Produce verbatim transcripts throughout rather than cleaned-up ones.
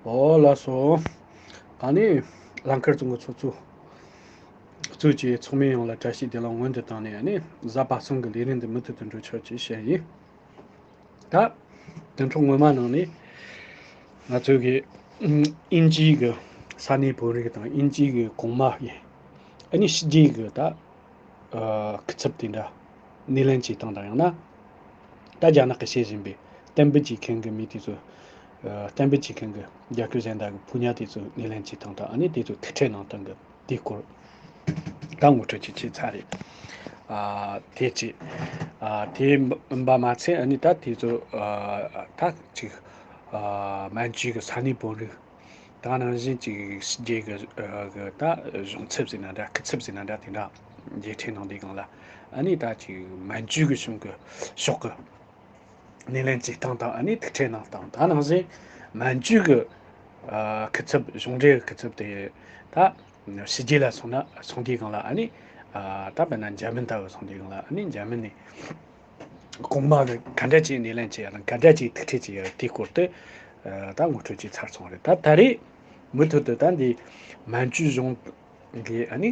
ཨོ་ལགས་སོ། ཨ་ནི་ལང་ཁར་ཚོང་གི་ཚོགས་གཙོ་གཙོས་ཀྱི་ཚོགས་མི་ཡོངས་ལ་བཀྲ་ཤིས་བདེ་ལེགས་སྔོན་དུ་བཏང་ནས། ཨ་ནི་གཟའ་པ་སངས་ཀྱི་ལས་རིམ་འདི་མུ་མཐུད་དུ་འགྲོ་ཆོག་ཅེས་བཤད་ཡིན། ད་དེ་འཕྲོ་སྔོན་མ་ནང་ནས་ང་ཚོའི་གི་ཨིན་ཨིན་ཇིའི་གི་ས་གནས་བོད་རིགས་དང་ཨིན་ཇིའི་གི་གོང་མ་ཡིན། ཨ་ནི་ཕྱི་རྒྱལ་གི་ད་ཨ་སྐུ་ཚབ་དེ་འདྲ་སྣེ་ལེན་བྱེད་སྟངས་དང་། ཡང་ན་ད་རྒྱ་ནག་གི་བཤད་བཞིན་པའི་གཏན་འབེབས་བྱེད་མཁན་གི་མི་དེ་ཚོ། ཨ་གཏན་འབེབས་བྱེད་མཁན་གི་རྒྱལ་ཁབ་གཞན་དག་གི་ཕོ་ཉ་དེ་ཚོ་སྣེ་ལེན་བྱེད་སྟངས་དང་། ཨ་ནི་དེ་ཚོ་ཐུག་འཕྲད་གནང་སྟངས་གི་དེའི་སྐོར་ད་ངོ་སྤྲོད་ཅིག་བྱས་ཚར་རེད། ཨ་དེ་ཅི། ཨ་དེ་འབའ་མ་ཚད། ཨ་ནི་ད་དེ་ཚོ་ཨ་ད་ཅིག་ཨ་མན་ཇུའི་གི་ས་གནས་བོད་རིགས་དང་། ནང་བཞིན་ཅིག་ཕྱི་རྒྱལ་གི་ཨ་གི་ད་གཞུང་ཚབ་ཟེར་ན་འདྲ། སྐུ་ཚབ་ཟེར་ན་འདྲ། དེ་འདྲ་མཇལ་འཕྲད་གནང་དུས་སྒང་ལ། ཨ་ནི་ད་ཅིག་མན་ཇུའི་གི་གཞུང་གི་ཕྱོགས་གི་སྣེ་ལེན་བྱེད་སྟངས་དང་། ཨ་ནི་ཐུག་འཕྲད་གནང་སྟངས། ད་ནང་བཞིན་མན་ཇུའི་གི་ཨ་སྐུ་ཚབ། གཞུང་འབྲེལ་གི་སྐུ་ཚབ་དེ་ད་ཕྱི་རྒྱལ་ལ་སོང་ན། སོང་དུས་སྒང་ལ། ཨ་ནི་ཨ་ད་དཔེར་ན་འཇར་མན་ལྟ་བུ་སོང་དུས་སྒང་ལ། ཨ་ནི་འཇར་མན་ནས་གོང་མ་གི་ག་འདྲ་ཅིག་སྣེ་ལེན་བྱེད་ཡ་དང་། ག་འདྲ་ཅིག་ཐུག་འཕྲད་བྱེད་ཡ་དེའི་སྐོར་དུ་ཨ་ད་ངོ་སྤྲོད་ཅིག་ཚར་སོང་བ་རེད། ད་ད་རེས་མུ་མཐུད་དུ་ད་འདི་མན་ཇུ་གཞུང་གི་ཨ་ནི་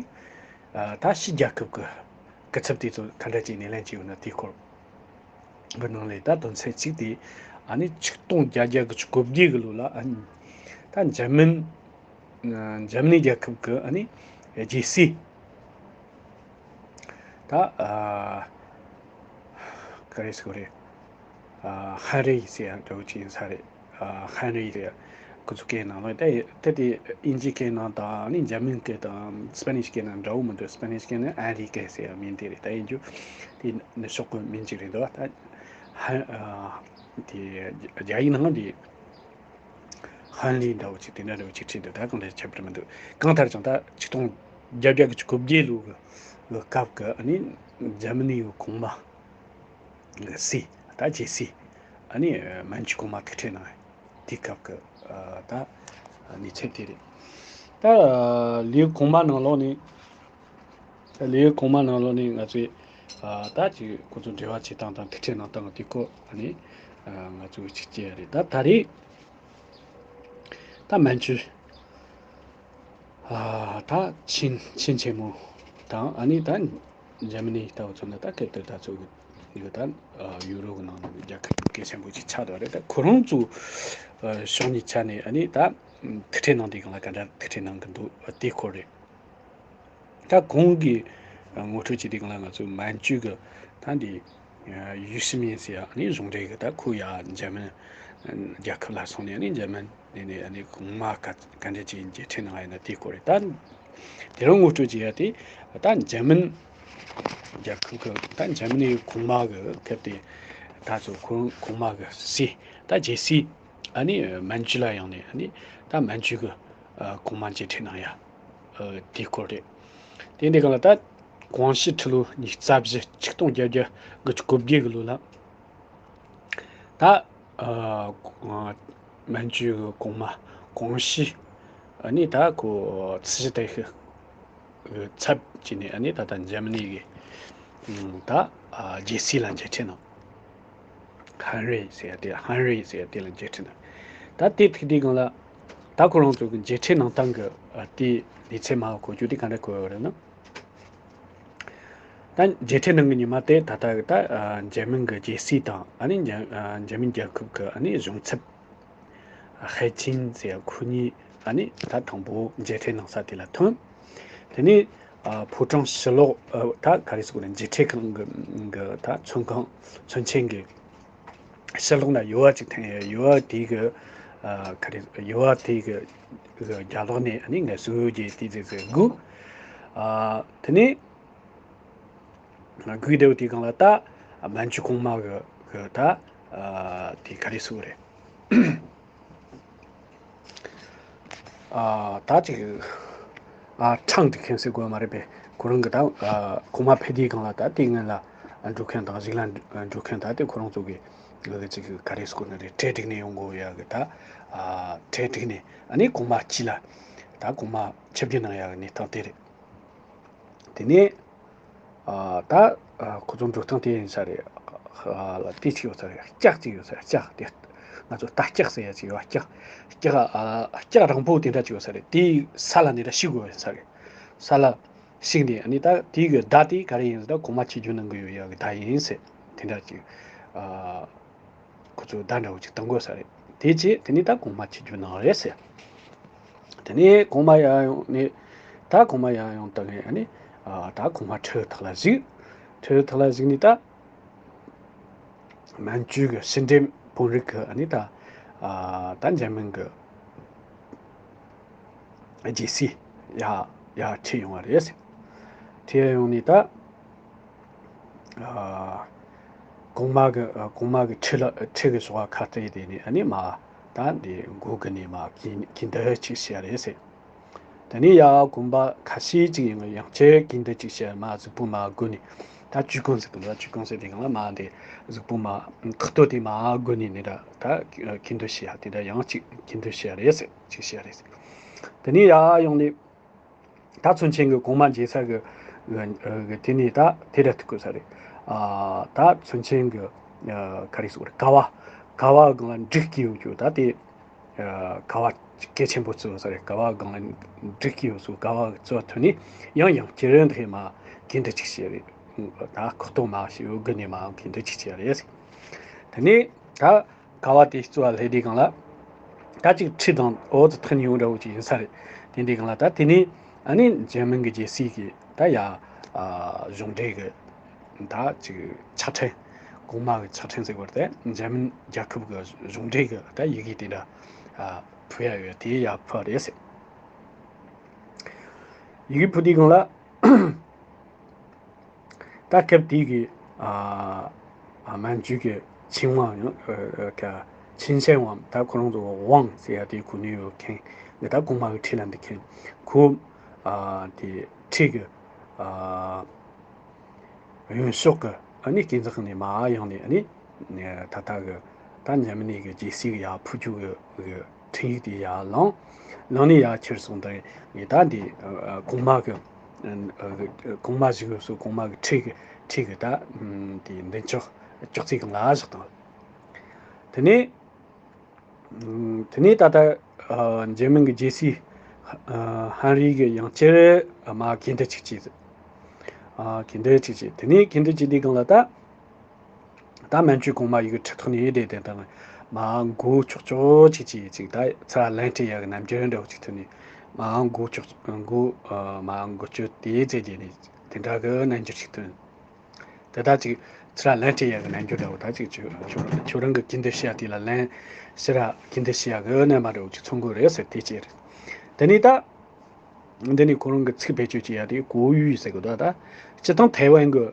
ཨ་ད་ཕྱི་རྒྱལ་ཁབ་ཀྱི་སྐུ་ཚབ་དེ་ཚོ་ག་འདྲ་ཅིག་སྣེ་ལེན་བྱས་ཡོད་ན་དེའི་སྐོར་གྱི་ནང་ལས། ད་དོན་ཚན་གཅིག་དེ་ཨ་ནི་ཆིག་སྟོང་བརྒྱད་བརྒྱ་གི་གོ་བརྒྱད་གི་ལོ་ལ། ཨ་ནི་ད་འཇར་མན་ཨ་འཇར་མ་ནི་རྒྱལ་ཁབ་ཀྱི་ཨ་ནི་རྒྱལ་སྲས། ད་ཨ་ག་རེ་ཟེར་དགོས་རེད། ཨ་ཧན་རི་ཟེར་ཡ་འདྲ་བོ་ཅིག་ཡིན་ས་རེད། ཨ་ཧན་རི་རེད། ཁོ་ཚོ་སྐད་ནང་ལོགས་ད་ད་དེ་ཨིན་ཇི་སྐད་ནང་དང་། ཨ་ནི་འཇར་མན་སྐད་དང་སྤེ་ནིཤ་སྐད་ནང་འདྲ་བོ་མི་འདུག་སྤེ་ནིཤ་སྐད་ནང་ཨན་རི་སྐད་ཟེར་ཡ་མིང་དེ་རེད། ད་ཡིན་རྒྱུ་དེ་ནི་ཕྱོགས་གི་མིང་ཅིག་རེད་འདུག་ད་ཧན་ཨ་དེ་རྒྱ་ཡིག་ནང་དེ་ཧན་ལི་འདྲ་བོ་ཅིག་དེ་འདྲ་འདྲ་བོ་ཅིག་བྲིས་འདུག་ད་གང་འདྲ་ཁྱད་པར་མི་འདུག་གང་ལྟར་ཀྱང་ད་ཆིག་སྟོང་བརྒྱད་བརྒྱ་གི་གོ་བརྒྱད་ལོ་གི་སྐབས་ཀྱི་ཨ་ནི་འཇར་མ་ནི་ཡི་གོང་མ་གི་སྲས། ད་རྒྱལ་སྲས། ཨ་ནི་མན་ཇུ་གོང་མ་ཐུག་འཕྲད་གནང་དེའི་སྐབས་ཀྱི་ཨ་ད་གནས་ཚུལ་དེ་རེད། ད་ལོའི་གོང་མ་ནང་ལོགས་ནས། ལོའི་གོང་མ་ནང་ལོགས་ནས་ང་ཚོས་ཨ་ད་ཅིག་ཁོ་ཚོ་འབྲེལ་བ་བྱེད་སྟངས་དང་ཐུག་འཕྲད་གནང་སྟངས་དེ་སྐོར་ཨ་ནི་ཨ་ང་ཚོས་ཅིག་བྱས་ཡ་རེད། ད་ད་རེས་ད་མན་ཇུ་ཨ་ད་ཆིན་ཆིན་ཆེན་མོ་དང་། ཨ་ནི་ད་འཇར་མ་ནི་ལྟ་བུ་ཚོ་ནི་ད་སྐབས་དེར་ད་ཚོ་གི་ད་ཨ་ཡུ་རོབ་ནང་ལ་རྒྱལ་ཁབ་གལ་ཆེན་པོ་ཅིག་ཆགས་འདུག་རེད། ད་ཁོ་རང་ཚོ་ཨ་ཕྱོགས་ནས་ཆ་ནས་ཨ་ནི་ད་ཐུག་འཕྲད་གནང་དུས་སྒང་ལ་ག་འདྲ་ཐུག་འཕྲད་གནང་གི་འདུག་དེའི་སྐོར་རེད། ད་གོང་གི་ངོ་སྤྲོད་བྱེད་དུས་སྒང་ལ་ང་ཚོ་མན་ཇུ་གི་ད་འདི་ཡུས་ཤི་མིན་ཟེར་ཡ་ནི་གཞུང་འབྲེལ་གི་ད་ཁོ་ཡ་འཇར་མན་རྒྱལ་ཁབ་ལ་སོང་ནས་ནི་འཇར་མན་ནས་ནི་ཨ་ནི་གོང་མ་ག་ག་འདྲ་ཅིག་མཇལ་འཕྲད་གནང་ཡ་ན་དེའི་སྐོར་རེད། ད་དེ་རིང་ངོ་སྤྲོད་བྱེད་ཡ་དེ་ད་འཇར་མན་རྒྱལ་ཁབ་གི་ད་འཇར་མ་ནིའི་གོང་མ་གི་སྐབས་དེ་ད་ཚོ་ཁོ་གོང་མ་གི་སྲས། ད་རྒྱལ་སྲས་ཨ་ནི་མན་ཇུ་ལ་ཡོང་ནས་ཨ་ནི་ད་མན་ཇུ་གི་ཨ་གོང་མ་མཇལ་འཕྲད་གནང་ཡ། ཨ་དེའི་སྐོར་རེད། དེ་འདི་སྒང་ལ་ད་ཀོང་ཞི་ཁྲི་ལོ་ཉི་ཤུ་རྩ་བཞི། ཆིག་སྟོང་བརྒྱད་བརྒྱ་དགུ་བཅུ་གོ་བརྒྱད་གི་ལོ་ལ་ད་ཨ་མན་ཇུ་གི་གོང་མ་ཀོང་ཞི་ཨ་ནི་ད་ཁོ་ཙི་ཞི་ཏའི་ཧི་གི་ཚབ་བྱས་ནས་ཨ་ནི་ད་ལྟ་འཇར་མ་ནི་གི་ཨ་ད་ཨ་རྒྱལ་སྲས་ལ་མཇལ་འཕྲད་གནང་། ཧན་རི་ཟེར་ཡ་དེ། ཧན་རི་ཟེར་ཡ་དེ་ལ་མཇལ་འཕྲད་གནང་། ད་དེ་ཐུག་དུས་སྒང་ལ་ད་ཁོ་རང་ཚོ་གི་མཇལ་འཕྲད་གནང་སྟངས་གི་ཨ་དེ་གནས་ཚུལ་མར་གོ་རྒྱུ་དེ་ག་འདྲ་གོ་ཡོད་རེད་ན། ད་མཇལ་འཕྲད་གནང་གི་ཉི་མ་དེ་ད་ལྟ་གི་ད་ཨ་འཇར་མན་གི་རྒྱལ་སྲས་དང་། ཨ་ནི་འཇར་ཨ་འཇར་མན་རྒྱལ་ཁབ་གི་ཨ་ནི་གཞུང་ཚབ་ཧེ་ཆིན་ཟེར་ཡ་ཁོ་གཉིས་ཨ་ནི་ད་དང་པོ་མཇལ་འཕྲད་གནང་ས་དེ་ལ་ཐོན། དེ་ནས་ཨ་ཕོ་བྲང་ཕྱི་ལོགས་ཨ་ད་ག་རེ་ཟེར་དགོས་རེད། མཇལ་འཕྲད་ཁང་གི་གི་ད་ཚོན་ཁང་ཚོན་ཆེན་གི་ཕྱི་ལོགས་ན་ཡུ་བ་ཅིག་འཐེན་ཡོད། ཡུ་བ་དེ་གི་ཨ་ག་རེ་ཡུ་བ་དེ་གི་གི་རྒྱབ་ལོགས་ནས་ཨ་ནི་ངལ་གསོ་རྒྱག་དེ་ཟེར་ཟེར་སྒུག་ཨ་དེ་ནས་སྒུག་བསྡད་པའི་དུས་སྒང་ལ་ད་མན་ཇུ་གོང་མ་གི་གི་ད་ཨ་དེ་ག་རེ་ཟེར་དགོས་རེད། ཨ་ད་ཅིག་ཨ་ཁྲང་ཏི་ཁན་ཟེར་དགོས་མ་རེད་པས། ཁོ་རང་གི་ད་ཨ་གོང་མ་ཕེབས་དུས་སྒང་ལ་ད་དེ་སྔོན་ལ་འགྲོ་མཁན་དང་གཞུག་ལ་འགྲོ་མཁན་ད་དེ་ཁོ་རང་ཚོ་གི་གི་ཅིག་ག་རེ་ཟེར་དགོས་ནི་རེད། གྲལ་སྒྲིག་ནས་ཡོང་དགོས་ཡ་གི་ད་ཨ་གྲལ་སྒྲིག་ནས་ཨ་ནི་གོང་མ་དཀྱིལ་ལ་ད་གོང་མ་ཆིབས་བསྒྱུར་གནང་ཡ་གི་གནས་སྟངས་དེ་རེད། དེ་ནས་ཨ་ད་ཨ་ཁོ་ཚོ་འགྲོ་སྟངས་དེ་ཡིན་ས་རེད། ཨ་ལ་དེ་ཅིག་ཡོད་ས་རེད། ལྕགས་ཅིག་ཡོད་ས་རེད། ལྕགས་དེ་ ང་ཚོ་རྟ་ལྕག་ཟེར་ཡ་ཅིག་ཡོད། ལྕག་ལྕག་ཨ་ལྕག་རིང་པོ་དེ་འདྲ་ཅིག་ཡོད་ས་རེད། དེའི་ས་ལ་ནི་ར་ཞིག་དགོས་ཡོད་ས་རེད། ས་ལ་ཞིག་ནས་ཨ་ནི་ད་དེའི་གི་བརྡ་དེ་ག་རེ་ཡིན་ཟེར་ན་གོང་མ་ཆིབས་བསྒྱུར་གནང་གི་ཡོད་ཡ་གི་བརྡ་ཡིན་ཟེར། དེ་འདྲ་ཅིག་ཨ་ཁོ་ཚོས་བརྡ་འདྲ་བོ་ཅིག་བཏང་དགོས་ས་རེད། དེ་རྗེས་དེ་ནས་ད་གོང་མ་ཆིབས་བསྒྱུར་གནང་རེད་ཟེར། དེ་ནས་གོང་མ་ཡར་ཡོང་ནས། ད་གོང་མ་ཡར་ཡོང་དུས་ངས་ཨ་ནི་ཨ་ད་གོང་མ་ཁྲི་ཐག་ལ་བཞུགས། ཁྲི་ཐག་ལ་བཞུགས་ནས་ད། མན་ཇུ་གི་ཕྱི་འབྲེལ་དཔོན་རིགས་ཀྱིས་ཨ་ནི་ད་ཨ་ད་འཇར་མན་གྱི་རྒྱལ་སྲིད་ཡར་ཡར་ཁྲིད་ཡོང་བ་རེད། ཁྲིད་ཡོང་ནས་ད་ཨ་གོང་མ་གི་ཨ་གོང་མ་གི་ཁྲི་ལ་ཁྲི་གི་ཞོགས་པ་ཁ་གཏད་དེ་ནས་ཨ་ནི་མར་ད་འདི་མགོ་སྒུར་ནས་མར་གྱེན་གྱེན་ལྡོག་ཅིག་བྱས་རེད་ཟེར། དེ་ནས་ཡར་གོམ་པ་ཁ་ཤས་ཅིག་ཡིན་ན་ཡང་བསྐྱར་གྱེན་ལྡོག་ཅིག་བྱས། མར་གཟུགས་པོ་མར་བསྒུར་ནས། ད་ཅུས་ཀོང་ཟེར་གི་འདུག་ཅུས་ཀོང་ཟེར་དེ་སྒང་ལ་མར་དེ་གཟུགས་པོ་མར་ཁ་དོག་དེ་མར་བསྒུར་ནས་ནི་ད་ད་གྱེན་ལྡོག་བྱས་ཡ་དེ་འདྲ་ཡང་ཅིག་གྱེན་ལྡོག་བྱས་ཡ་རེད་ཟེར། ཅིག་བྱས་ཡ་རེད་ཟེར། དེ་ནས་ཡར་ཡོང་ནས་ད་ཚོན་ཆེན་གྱི་གོང་མ་མཇལ་ས་གི་གི་དེ་ནས་ད་དེ་འདྲ་ཐུག་གི་ས་རེད། ཨ་ད་ཚོན་ཆེན་གྱི་ཨ་ག་རེ་ཟེར་དགོས་རེད། ཀ་བ་ཀ་བ་སྒང་ལ་འབྲུག་སྐྱེས་ཡོད་རྒྱུ་ད་དེ། ཨ་ཀ་བ་གལ་ཆེན་པོ་བརྩི་བ་ས་རེད། ཀ་བ་སྒང་ལ་འབྲུག་སྐྱེས་ཡོད་ས་ཀ་བ་བརྩི་བ་ཐོན་ནས་ཡང་ཡང་བསྐྱར་དེ་མར་གྱེན་ལྡོག་ཅིག་བྱས་རེད། ད་ཁ་དོག་མར་ཞིག་བསྒུར་ནས་མར་གྱེན་ལྡོག་ཅིག་བྱས་རེད། དེ་ནས་ད་ཀ་བ་དེ་བརྩི་བ་སླེབས་དུས་སྒང་ལ་ད་ཅིག་ཁྲི་དང་འོ་ཙི་ཐག་ཉེ་བོ་འདྲ་བོ་ཅིག་ཡིན་ས་རེད། དེ་འདྲའི་སྒང་ལ་ད་དེ་ནས་ཨ་ནི་འཇར་མན་གྱི་རྒྱལ་སྲིད་ཀྱིས་ད་ཡར་ཨ་གཞུང་འབྲེལ་གྱི་ད་ཅིག་ཕྱག་ཕྲེང་། གོང་མ་གི་ཕྱག་ཕྲེང་ཟེར་བ་དེ་འཇར་མན་རྒྱལ་ཁབ་ཀྱི་གཞུང་འབྲེལ་གྱི་ད་ཡི་གེ་དེ་འདྲ་ཨ་ཕུལ་ཡ་ཡོད། དེ་ཡར་ཕུལ་བ་རེད་ཟེར། ཡི་གེ་ཕུལ་དུས་སྒང་ལ་ད་སྐབས་དེ་གི་ཨ་ཨ་མན་ཇུ་གི་ཆིན་ཝང་ཡང་ཨ་ཨ་ག་ཆིན་ཆན་ཝང་། ད་ཁོ་རང་ཚོ་ཝང་ཟེར་ཡ་དེ་གོ་ནི་ཡོད་མཁན་ནི་ད་གོང་མ་གི་ཁྲི་ལ་འདུག་མཁན། ཁོ་ཨ་དེ་ཁྲི་གི་ཨ་གཡོན་ཕྱོགས་ཀྱི་ཨ་ནི་སྐས་འཛེག་ནས་མར་ཡོང་ནས་ཨ་ནི་ད་ལྟ་གི་ད་འཇར་མ་ནི་གི་རྒྱལ་སྲིད་ཀྱི་ཡར་ཕུལ་རྒྱུ་གི་གི་འཕྲིན་ཡིག་དེ་ཡར་བླངས། བླངས་ནས་ཡར་ཁྱེར་སོང་དུས་ངས་ད་འདི་ཨ་གོང་མ་གི་ཨ་གོང་མ་བཞུགས་ཡོད་ས་གོང་མ་གི་ཁྲི་གི་ཁྲི་གི་ད་དེ་མདུན་ཅོག་ཅོག་ཙེ་སྒང་ལ་བཞག་བཏང་། དེ་ནས། དེ་ནས་ད་ལྟ་ཨ་འཇར་མན་གྱི་རྒྱལ་སྲིད་ཨ་ཧན་རི་གིས་ཡང་བསྐྱར་མར་གྱེན་ལྡོག་ཅིག་བྱས། ཨ་གྱེན་ལྡོག་ཅིག་བྱས། དེ་ནས་གྱེན་ལྡོག་བྱས་དུས་སྒང་ལ་ད་ད་མན་ཇུ་གོང་མ་ཡི་གི་ཁྲི་ཐོག་ནས་བསྡད་དེ་ད་མར་མགོ་ཆོག་ཆོག་ཅིག་བྱས། ཅིག་ད་ཚུར་ལན་སྤྲད་ཡག་གི་རྣམ་འགྱུར་འདྲ་བོ་ཅིག་ཐོན་ནས་མར་མགོ་ཆོག་མགོ་ཨ་མར་མགོ་སྐྱོར་དེ་བྱས་བྱས་ནས་དེ་འདྲ་གི་རྣམ་འགྱུར་ཅིག་ཐོན། དེ་དག་ཅིག་ཚུར་ལན་སྤྲད་ཡག་གི་རྣམ་འགྱུར་འདྲ་བོ་ད་ཅིག་ཁྱོད་ཁྱོད་ཁྱོད་རང་གི་གྱེན་ལྡོག་བྱེད་ཡག་དེ་ལ་ལན་ཕྱིར་ར་གྱེན་ལྡོག་བྱེད་ཡག་གི་རྣམ་པ་འདྲ་བོ་ཅིག་མཚོན་གྱི་རེད་ཟེར། དེ་ཅིག་རེད། དེ་ནས་ད་འདི་ནས་ཁོ་རང་གི་ཚིག་བེད་སྤྱོད་བྱེད་ཡག་དེ་གོ་ཡུས་ཟེར་གི་འདུག་ད་སྤྱིར་བཏང་ཐའེ་ཝན་གི་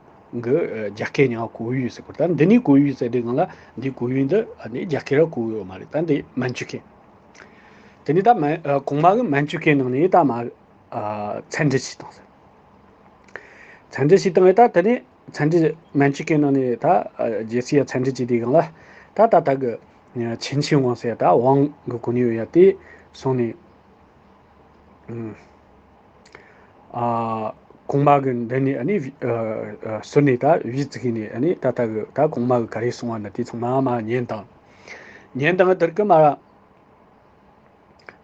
གི་རྒྱ་སྐད་ནང་གོ་ཡུས་ཟེར་གི་འདུག་ད་འདི་ནས་གོ་ཡུས་ཟེར་དུས་སྒང་ལ་འདི་གོ་ཡུས་འདི་ཨ་ནི་རྒྱ་སྐད་ར་གོ་ཡོད་མ་རེད། ད་འདི་མན་ཇུ་སྐད། དེ་ནས་ད་མན་ཨ་གོང་མ་གི་མན་ཇུ་སྐད་ནང་ནས་ད་མར་ཨ་མཚན་འབྲི་བྱས་བཏང་ཟེར། མཚན་འབྲི་བྱས་བཏང་ངས་ད་དེ་ནས་མཚན་འབྲི་མན་ཇུ་སྐད་ནང་ནས་ད་ཨ་རྒྱལ་སྲིད་ཡ་མཚན་འབྲི་བྱས་དུས་སྒང་ལ་ད་ད་ལྟ་གི་ཆིན་ཆན་ཝང་ཟེར་ད་ཝང་གི་གོ་ནས་ཡོད་ཡ་དེ་སོང་ནས་ཨ་གོང་མ་གི་མདུན་ནས་ཨ་ནི་ཨ་ཨ་ཟུར་ནས་ད་བེའུ་བཙུགས་ནས་ཨ་ནི་ད་ལྟ་གི་ད་གོང་མ་གི་ག་རེ་གསུངས་པ་ན་དེ་ཚང་མ་མར་ཉན་བཏང་། ཉན་བཏང་ངས་དེར་གི་མར་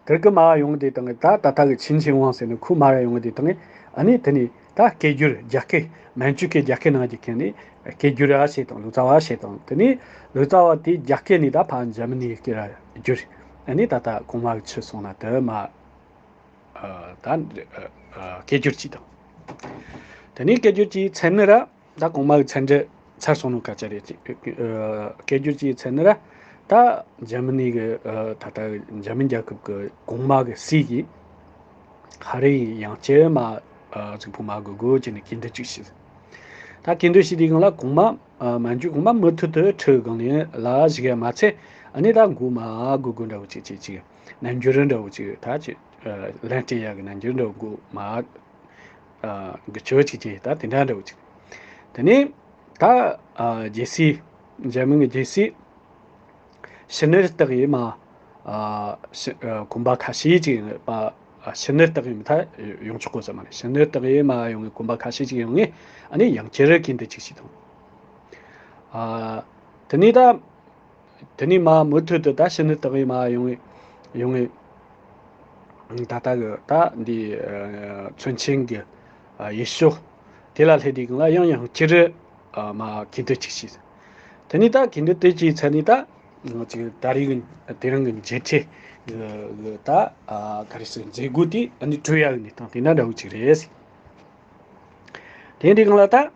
དེར་གི་མར་ཡོང་དུས་དང་ད་ད་ལྟ་གི་ཆིན་ཆན་ཝང་ཟེར་ནས་ཁོ་མར་ཡོང་དུས་དང་ཨ་ནི་དེ་ནས་ད་སྐད་སྒྱུར་རྒྱ་སྐད་མན་ཇུ་སྐད་རྒྱ་སྐད་ནང་གི་ཁྱེར་ནས་སྐད་སྒྱུར་ར་བྱས་དང་ལུག་རྩལ་བ་བྱས་དང་། དེ་ནས་ལུག་རྩལ་བ་དེ་རྒྱ་སྐད་ནས་ད་ཕར་འཇར་མ་ནིའི་སྐད་ར་བསྒྱུར། ཨ་ནི་ད་ལྟ་གོང་མ་གི་ཁྲི་སོང་ན་དེ་མར་ཨ་ད་ཨ་ཨ་སྐད་སྒྱུར་བྱས་དང་། དེ་ནས་སྐད་སྒྱུར་བྱས་ཚར་ནས་ར། ད་གོང་མ་གི་མཚན་འབྲི་ཚར་སོང་ནོ་སྐད་ཆ་རེད། ཨ་སྐད་སྒྱུར་བྱས་ཚར་ནས་ར། ད་འཇར་མ་ནི་གི་ཨ་ད་ལྟ་འཇར་མན་རྒྱལ་ཁབ་ཀྱི་གོང་མ་གི་སྲས་ཀྱིས་ཧན་རི་ཡང་བསྐྱར་མར་ཨ་གཟུགས་པོ་མར་སྒུར་སྒུར་བྱས་ནས་གྱེན་ལྡོག་ཅིག་བྱས། ད་གྱེན་ལྡོག་བྱས་དུས་སྒང་ལ་གོང་མ་ཨ་མན་ཇུ་གོང་མ་མུ་མཐུད་དུ་ཁྲི་སྒང་ལ་བཞུགས་ཡ་མ་ཚད་ཨ་ནི་ད་མགོ་མར་སྒུར་སྒུར་འདྲ་བོ་ཅིག་ཅིག་ཅིག་རྣམ་འགྱུར་འདྲ་བོ་ཅིག་ད་ཅིག་ཨ་ལན་སྤྲད་ཡ་གི་རྣམ་འགྱུར་འདྲ་བོ་མགོ་མར་ཨ་འགུལ་སྐྱོད་ཅིག་བྱས། ད་དེ་འདྲ་འདྲ་བོ་ཅིག། དེ་ནས་ད་ཨ་རྒྱལ་སྲས་འཇར་མན་གྱི་རྒྱལ་སྲས་ཕྱི་ནུར་བཏགས་ཡས་མར་ཨ་ཕྱི་ཨ་གོམ་པ་ཁ་ཤས་ཅིག་ཡིན་པ། ཨ་ཕྱི་ནུར་བཏགས་ཡས་མ་ཐག་ཡོང་ཆོག་གོ་ས་མ་རེད། ཕྱི་ནུར་བཏགས་ཡས་མར་ཡོང་ངས་གོམ་པ་ཁ་ཤས་ཅིག་ཡོང་ངས་ཨ་ནི་ཡང་བསྐྱར་གྱེན་ལྡོག་ཅིག་བྱས་དང་། ཨ་དེ་ནས་ད་ དེ་ནས་མར་མུ་མཐུད་དུ་ད་ཕྱི་ནས་དག་གིས་མར་ཡོང་བའི་ཡོང་བའི་ད་ལྟ་གི་ད་འདི་ཨ་མཚོན་ཆེན་གྱི་ཨ་ཡུལ་ཕྱོགས་དེ་ལ་སླེབས་དུས་སྒང་ལ་ཡང་ཡང་ཅི་རི་ཨ་མར་གུས་འདུད་ཅིག་བྱས། དེ་ནས་ད་གུས་འདུད་དེ་བྱས་ཚར་ནས་ད་ཅིག་ད་རེས་ཀྱི་དེ་རིང་གི་མཇལ་འཕྲད་གི་གི་ད་ཨ་ག་རེ་ཟེར་མཛད་སྒོ་དེ་ཨ་ནི་གྲོལ་ཡག་གི་གནས་སྟངས་དེ་འདྲ་འདྲ་བོ་ཅིག་རེད། དེ་འདྲའི་སྒང་ལ་ད།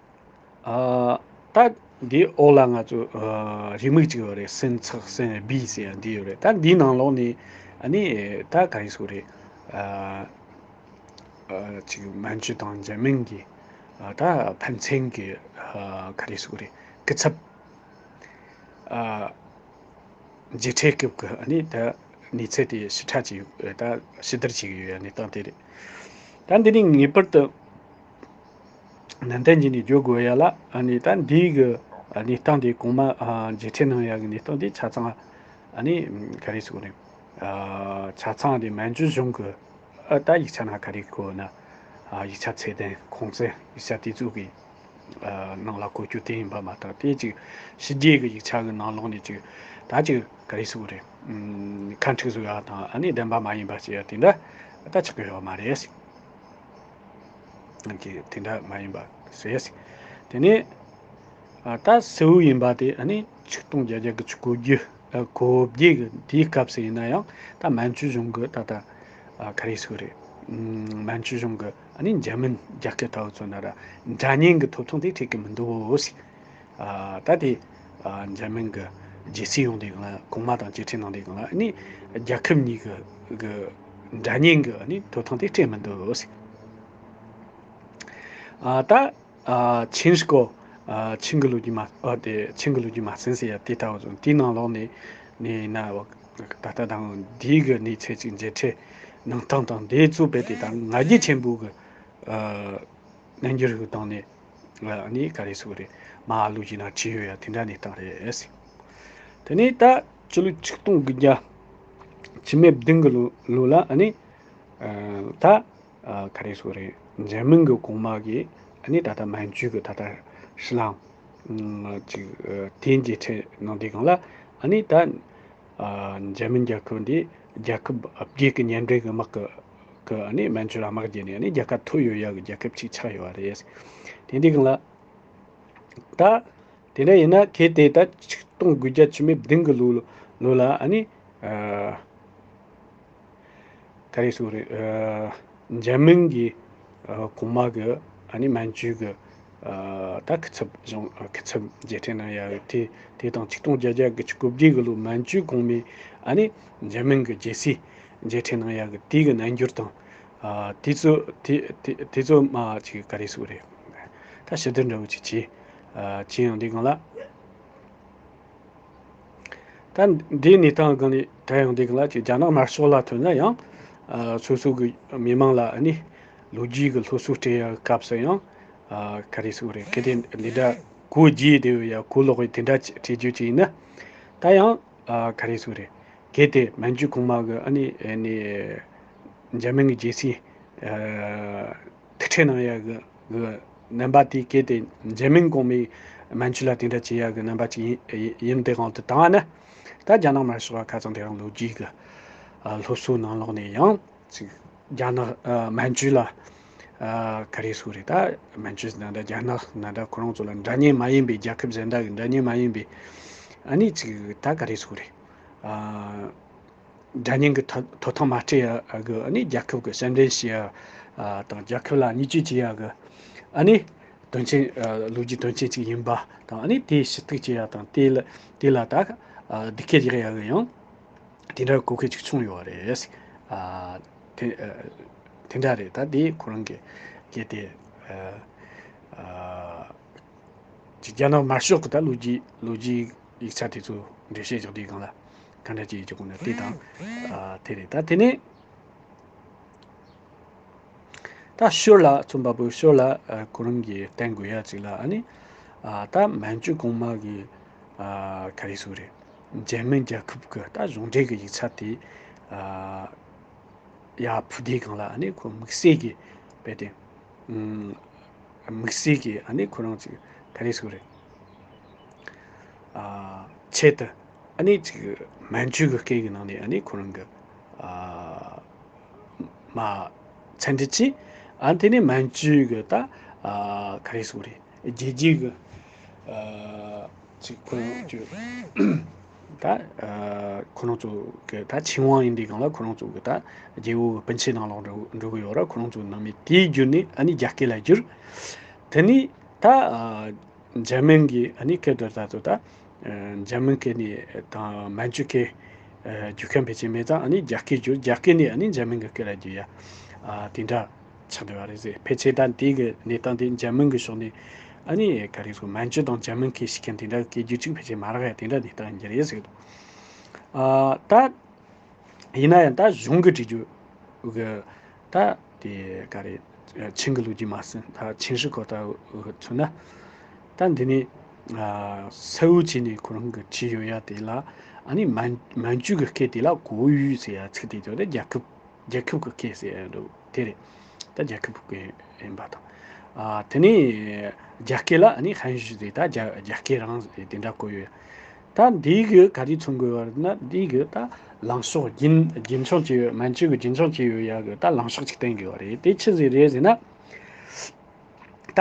ཨ། ད་འདིའི་འོག་ལ་ང་ཚོ་ཨ་རེའུ་མིག་ཅིག་ཡོད་རེད། སུན་ཚགས་སུན་བི་ཟེར་ཡ་འདི་ཡོད་རེད། ད་འདིའི་ནང་ལོགས་ནས་ཨ་ནི་ད་ག་རེ་ཟེར་རེད། ཨ་ཨ་ཅིག་མན་ཇུ་དང་འཇར་མན་གྱི་ཨ་ད་ཕན་ཚུན་གྱི་ཨ་ག་རེ་ཟེར་རེད། སྐུ་ཚབ་ཨ་མཇལ་འཕྲད་སྐབས་ཀྱི་ཨ་ནི་ད་གནས་ཚུལ་དེ་ཞིབ་ཕྲ་ཅིག་ད་ཞིབ་བསྡུར་བྱེད་ཀྱི་ཡོད་ཡ་གནས་སྟངས་དེ་རེད། ད་འདི་ནི་ངེས་པར་དུ་ནན་ཏན་བྱས་ནས་བརྗོད་དགོས་ཡ་ལ་ཨ་ནི་ད་འདིའི་གི་གནས་སྟངས་དེ་གོང་མ་ཨ་མཇལ་འཕྲད་གནང་ཡ་གི་གནས་སྟངས་དེ་ཆ་ཚང་ཨ་ནི་ག་རེ་ཟེར་དགོས་རེད། ཨ་ཆ་ཚང་དེ་མན་ཇུ་གཞུང་གི་ཨ་ད་ཡིག་ཆ་ནང་ག་རེ་བཀོད་ན་ཨ་ཡིག་ཆ་ཚད་ལྡན་ཁུངས་བཙན་ཡིག་ཆ་དེ་ཚོ་གི་ཨ་ནང་ལ་བཀོད་རྒྱུ་དེ་ཡིན་པ་མ་གཏོགས། དེ་ཅིག་ཕྱི་རྒྱལ་གྱི་ཡིག་ཆ་གི་ནང་ལོགས་ནས་ཅིག་ད་ཅིག་ག་རེ་ཟེར་དགོས་རེད། ཨམ་ཁ་འཁྲུག་བཟོ་ཡ་དང་ཨ་ནི་བདེན་པ་མ་ཡིན་པ་བྱེད་ཡ་དེ་འདྲ་ད་ཆགས་ཀྱི་ཡོད་མ་རེད། ཨ་ཅིག་དེ་འདྲ་མ་ཡིན་པ་ཟེར། དེ་ནས་ཨ་ད་གསལ་བོ་ཡིན་པ་དེ་ཨ་ནི་ཆིག་སྟོང་བརྒྱད་བརྒྱ་གོ་བརྒྱད་ཨ་གོ་བརྒྱད་གི་དེའི་སྐབས་སུ་ཡིན་ན་ཡང་ད་མན་ཇུ་གཞུང་གི་ད་ལྟ་ཨ་ག་རེ་ཟེར་རེད། ཨམ་མན་ཇུ་གཞུང་གི་ཨ་ནི་འཇར་མན་རྒྱལ་ཁབ་ལྟ་བུ་ཚོ་ན་ར་འདྲ་མཉམ་གི་ཐོབ་ཐང་དེ་སྤྲད་ཀྱི་མི་འདུག་ཟེར། ཨ་ད་དེ་ཨ་འཇར་མན་གི་རྒྱལ་སྲིད་ཡོང་དུས་སྒང་ལ་གོང་མ་དང་མཇལ་འཕྲད་གནང་དུས་སྒང་ལ་ཨ་ནི་རྒྱལ་ཁབ་གཉིས་ཀྱི་གི་འདྲ་མཉམ་གི་ཨ་ནི་ཐོབ་ཐང་དེ་སྤྲད་མི་འདུག་ཟེར། ཨ་ད་ཨ་ཆིན་སྐོར་ཨ་ཆིན་གི་ལོ་རྒྱུས་མ་ཨ་དེ་ཆིན་གི་ལོ་རྒྱུས་མ་ཟིན་ཟེར་ཡ་དེ་ལྟ་བུ་ཚོ་དེའི་ནང་ལོགས་ནས་ནས་ཡིན་ན་ད་ལྟ་དང་འདིའི་གི་གནས་ཚད་ཅིག་མཇལ་འཕྲད་གནང་སྟངས་དང་དེ་ཚོ་རྦད་དེ་ད་ང་རྒྱལ་ཆེན་པོ་གི་ཨ་རྣལ་འབྱོར་གྱི་སྟེང་ནས་ཨ་ནི་ག་རེ་ཟེར་དགོས་རེད། མ་ལུག་གི་ནང་བྲིས་ཡོད་ཡ་དེ་འདྲ་གནས་སྟངས་རེད། དེ་ནས་ད་སྤྱི་ལོ་ཆིག་སྟོང་དགུ་བརྒྱ་བཅུ་མེད་བདུན་གི་ལོ་ལོ་ལ་ཨ་ནི་ཨ་ད་ཨ་ག་རེ་ཟེར་དགོས་རེད། འཇར་མན་གི་གོང་མ་གིས་ཨ་ནི་ད་ལྟ་མན་ཇུ་གི་ད་ལྟ་ཧྲི་ལང་ཨ་ཅིག་ཨ་དེ་མཇལ་འཕྲད་གནང་དུས་སྒང་ལ་ཨ་ནི་ད་ཨ་འཇར་མན་རྒྱལ་ཁབ་འདི་རྒྱལ་ཁབ་བརྒྱད་ཀྱི་མཉམ་འབྲེལ་གྱི་དམག་གི་གི་ཨ་ནི་མན་ཇུ་ལ་དམག་རྒྱག་ནས་ཨ་ནི་རྒྱལ་ཁ་ཐོབ་ཡོད་ཡག་གི་རྒྱལ་ཁབ་ཅིག་ཆགས་ཡོད་པ་རེད། དེ་འདི་གང་ལ་ད་དེ་འདྲ་ཡིན་ན་གལ་ཏེ་ད་ཆིག་སྟོང་དགུ་བརྒྱ་བཅུ་མེད་བདུན་གི་ལོ་ལོ་ལ་ཨ་ནི་ཨ་ག་རེ་ཟེར་དགོས་རེད། ཨ་འཇར་མན་གྱི་ཨ་གོང་མ་གི་ཨ་ནི་མན་ཇུ་གི་ཨ་ད་སྐུ་ཚབ་གཞུང་ཨ་སྐུ་ཚབ་མཇལ་འཕྲད་གནང་ཡ་དེ་དེ་དང་ཆིག་སྟོང་བརྒྱད་བརྒྱ་དགུ་བཅུ་གོ་བརྒྱད་གི་ལོ་མན་ཇུ་གོང་མས་ཨ་ནི་འཇར་མན་གྱི་རྒྱལ་སྲིད་མཇལ་འཕྲད་གནང་ཡ་གི་དེ་གི་རྣལ་འབྱོར་དང་ཨ་དེ་ཚོ་དེ་དེ་དེ་ཚོ་མ་ཅིག་ག་རེ་ཟེར་དགོས་རེད། ད་ཞི་བདེ་འདྲ་བོ་ཅིག་བྱས་ཨ་བྱས་ཡོང་དུས་སྒང་ལ། ད་འདིའི་གནས་སྟངས་སྒང་ནས་དྲན་ཡོང་དུས་སྒང་ལ་ཅིག་རྒྱ་ནག་དམར་ཤོག་ལ་མཚོན་ན་ཡང་ཨ་སོ་སོ་གི་མི་མང་ལ་ཨ་ནི་ལོ་རྒྱུས་ཀྱི་སློབ་གསོ་སྤྲད་ཡ་སྐབས་སུ་ཡང་ཨ་ག་རེ་ཟེར་དགོས་རེད། གལ་ཏེ་འདི་འདྲ་གོ་རྒྱུ་དེ་ཡོད་ཡ་གོ་ལོག་པའི་དེ་འདྲ་ཅིག་སྤྲད་རྒྱུ་ཅིག་ཡིན་ན་ད་ཡང་ཨ་ག་རེ་ཟེར་དགོས་རེད། གལ་ཏེ་མན་ཇུ་གོང་མ་གི་ཨ་ནི་ཨ་ནི་འཇར་མན་གྱི་རྒྱལ་སྲིད་ཨ་ཐུག་འཕྲད་གནང་ཡ་གི་གི་རྣམ་པ་དེ་གལ་ཏེ་འཇར་མན་གོང་མས་མན་ཇུ་ལ་དེ་འདྲ་བྱེད་ཡ་གི་རྣམ་པ་ཅིག་ཡིན་ཡིན་དེ་དབང་དུ་བཏང་བ་ན། ད་རྒྱ་ནག་དམར་ཤོག་ཁ་ཚང་དེ་རང་ལོ་རྒྱུས་ཀྱི་ཨ་སློབ་གསོའི་ནང་ལོགས་ནས་ཡང་ཅིག་རྒྱ་ནག་ཨ་མན་ཇུ་ལ་ཨ་ག་རེ་ཟེར་དགོས་རེད། ད་མན་ཇུ་ཟེར་ན་འདྲ་རྒྱ་ནག་ན་འདྲ་ཁོ་རང་ཚོ་ལ་འདྲ་མཉམ་མ་ཡིན་པའི་རྒྱལ་ཁབ་གཞན་དག་གི་འདྲ་མཉམ་མ་ཡིན་པའི་ཨ་ནི་ཅིག་ད་ག་རེ་ཟེར་དགོས་རེད། ཨ་འདྲ་མཉམ་གྱི་ཐོབ་ཐོབ་ཐང་མ་སྤྲད་ཡ་གི་ཨ་ནི་རྒྱལ་ཁབ་ཀྱི་སེམས་ཁྲལ་བྱེད་ཡ་ཨ་དང་རྒྱལ་ཁབ་ལ་བརྙས་བཅོས་བྱེད་ཡ་གི་ཨ་ནི་དོན་ཆེན་ཨ་ལོ་རྒྱུས་དོན་ཆེན་ཅིག་ཡིན་པ་དང་ཨ་ནི་དེ་ཞུ་གཏུག་བྱེད་ཡ་དང་དེ་ལ་དེ་ལ་ད་ཨ་སྡིགས་སྐད་རྒྱག་ཡ་གི་ཡང་དེ་འདྲ་གོ་སྐབས་ཅིག་བྱུང་ཡོད་རེད། ཨ་དེ་ཨ་དེ་འདྲ་རེད། ད་དེ་ཁོ་རང་གི་གལ་ཏེ་ཨ་ཨ་ཅིག་རྒྱ་ནག་དམར་ཤོག་གི་ད་ལོ་རྒྱུས་ལོ་རྒྱུས་ཡིག་ཆ་དེ་ཚོ་འགྲེལ་བཤད་རྒྱག་དུས་སྒང་ལ་ག་འདྲ་ཅིག་ཡིན་གྱི་གོ་ན་དེ་དང་ཨ་དེ་རེད། ད་དེ་ནས་ད་ཤོར་ལ་མཚོན་པ་པོ་ཤོར་ལ་ཨ་ཁོ་རང་གིས་བསྟན་དགོས་ཡ་ཅིག་ལ་ཨ་ནི་ཨ་ད་མན་ཇུ་གོང་མ་གི་ཨ་ག་རེ་ཟེར་དགོས་རེད། འཇར་མན་རྒྱལ་ཁབ་གི་ད་གཞུང་འབྲེལ་གི་ཡིག་ཆ་དེ་ཨ་ཡར་ཕུལ་དུས་སྒང་ལ་ཨ་ནི་ཁོ་དམིགས་བསལ་གྱི་རྦད་དེ་ཨུམ་དམིགས་བསལ་གྱི་ཨ་ནི་ཁོ་རང་ཅིག་ག་རེ་ཟེར་དགོས་རེད། ཨ་ཆེད་དུ་ ཨ་ནི་ཅིག་མན་ཇུ་གི་སྐད་ཀྱི་ནང་ནས་ཨ་ནི་ཁོ་རང་གི་ཨ་མ་ཚད་འདྲི་བྱས། ཨ་དེ་ནས་མན་ཇུ་གི་ད་ཨ་ག་རེ་ཟེར་དགོས་རེད། རྒྱལ་རྒྱུད་ཀྱི་ཨ་ཅིག་ཁོ་རང་ཚོ་ད་ཨ་ཁོ་རང་ཚོ་གི་ད་ཆིང་ཝང་ཡིན་དུས་སྒང་ལ་ཁོ་རང་ཚོ་གི་ད་རྒྱལ་པོ་གི་སྤུན་མཆེད་ནང་ལོགས་འགྲོ་འགྲོ་གི་ཡོད་ར། ཁོ་རང་ཚོ་ནང་མི་དེའི་བརྒྱུད་ནས་ཨ་ནི་རྒྱ་སྐད་ལ་བསྒྱུར། དེ་ནས་ད་ཨ་འཇར་མན་གྱི་ཨ་ནི་སྐད་དེ་ད་ཚོ་ད་ཨ་འཇར་མན་སྐད་ནས་དང་མན་ཇུ་སྐད་ཨ་བསྒྱུར་མཁན་ཕལ་ཆེར་མེད་ཙང་ཨ་ནི་རྒྱ་སྐད་བསྒྱུར། རྒྱ་སྐད་ནས་ཨ་ནི་འཇར་མན་གྱི་སྐད་ལ་བསྒྱུར་ཡ་ཨ་དེ་འདྲ་ཆགས་བསྡད་པ་རེད་ཟེར། ཕལ་ཆེར་ད་དེ་གི་གནས་སྟངས་དེ་འཇར་མན་གྱི་ཕྱོགས་ནས་ཨ་ནི་ག་རེ་ཟེར། མན་ཇུ་དང་འཇར་མན་སྐད་ཤེས་མཁན་དེ་འདྲ་གི་སྐད་བསྒྱུར་ཅིག་ཕལ་ཆེར་མ་རག་ཡ་དེ་འདྲ་གནས་སྟངས་ཡིན་གྱི་རེད་ཟེར་གི་འདུག་ཨ་ད། ཡིན་ན་ཡང་ད་གཞུང་གི་བྲིས་རྒྱུ་གི་ད་དེ་ག་རེ་ཆིང་གི་ལོ་རྒྱུས་མ་ཟིན་ད་ཆིང་ཧྲི་གོ་ད་མཚོན་ན། ད་འདི་ནས་ཨ་གསལ་བོ་བྱས་ནས་ཁོ་རང་གི་བྲིས་ཡོད་ཡ་དེ་ལ་ཨ་ནི་མན་མན་ཇུ་གི་སྐད་དེ་ལ་国语ཟེར་ཡ་ཚིག་དེ་ཚོ་དེ་རྒྱལ་ཁབ་རྒྱལ་ཁབ་ཀྱི་སྐད་ཟེར་ཡ་འདུག་དེ་རེད། ད་རྒྱལ་ཁབ་ཀྱི་ཡིན་པ་དང་། ཨ་དེ་ནས་རྒྱ་སྐད་ལ་ཨ་ནི་汉语ཟེར། ད་རྒྱ་རྒྱ་སྐད་རང་ཟེར་དེ་འདྲ་བཀོད་ཡོད། ད་འདི་གི་ག་རེ་མཚོན་དགོས་པ་རེད་ན། འདི་གི་ད་ལངས་ཕྱོགས་རྒྱུན་རྒྱུན་འཁྱོངས་བྱས་ཡོད། མན་ཇུ་གི་རྒྱུན་འཁྱོངས་བྱས་ཡོད་ཡ་གི་ད་ལངས་ཕྱོགས་ཅིག་བསྟན་དགོས་པ་རེད། དེ་ཆི་ཟིག་རེད་ཟེར་ན། ད་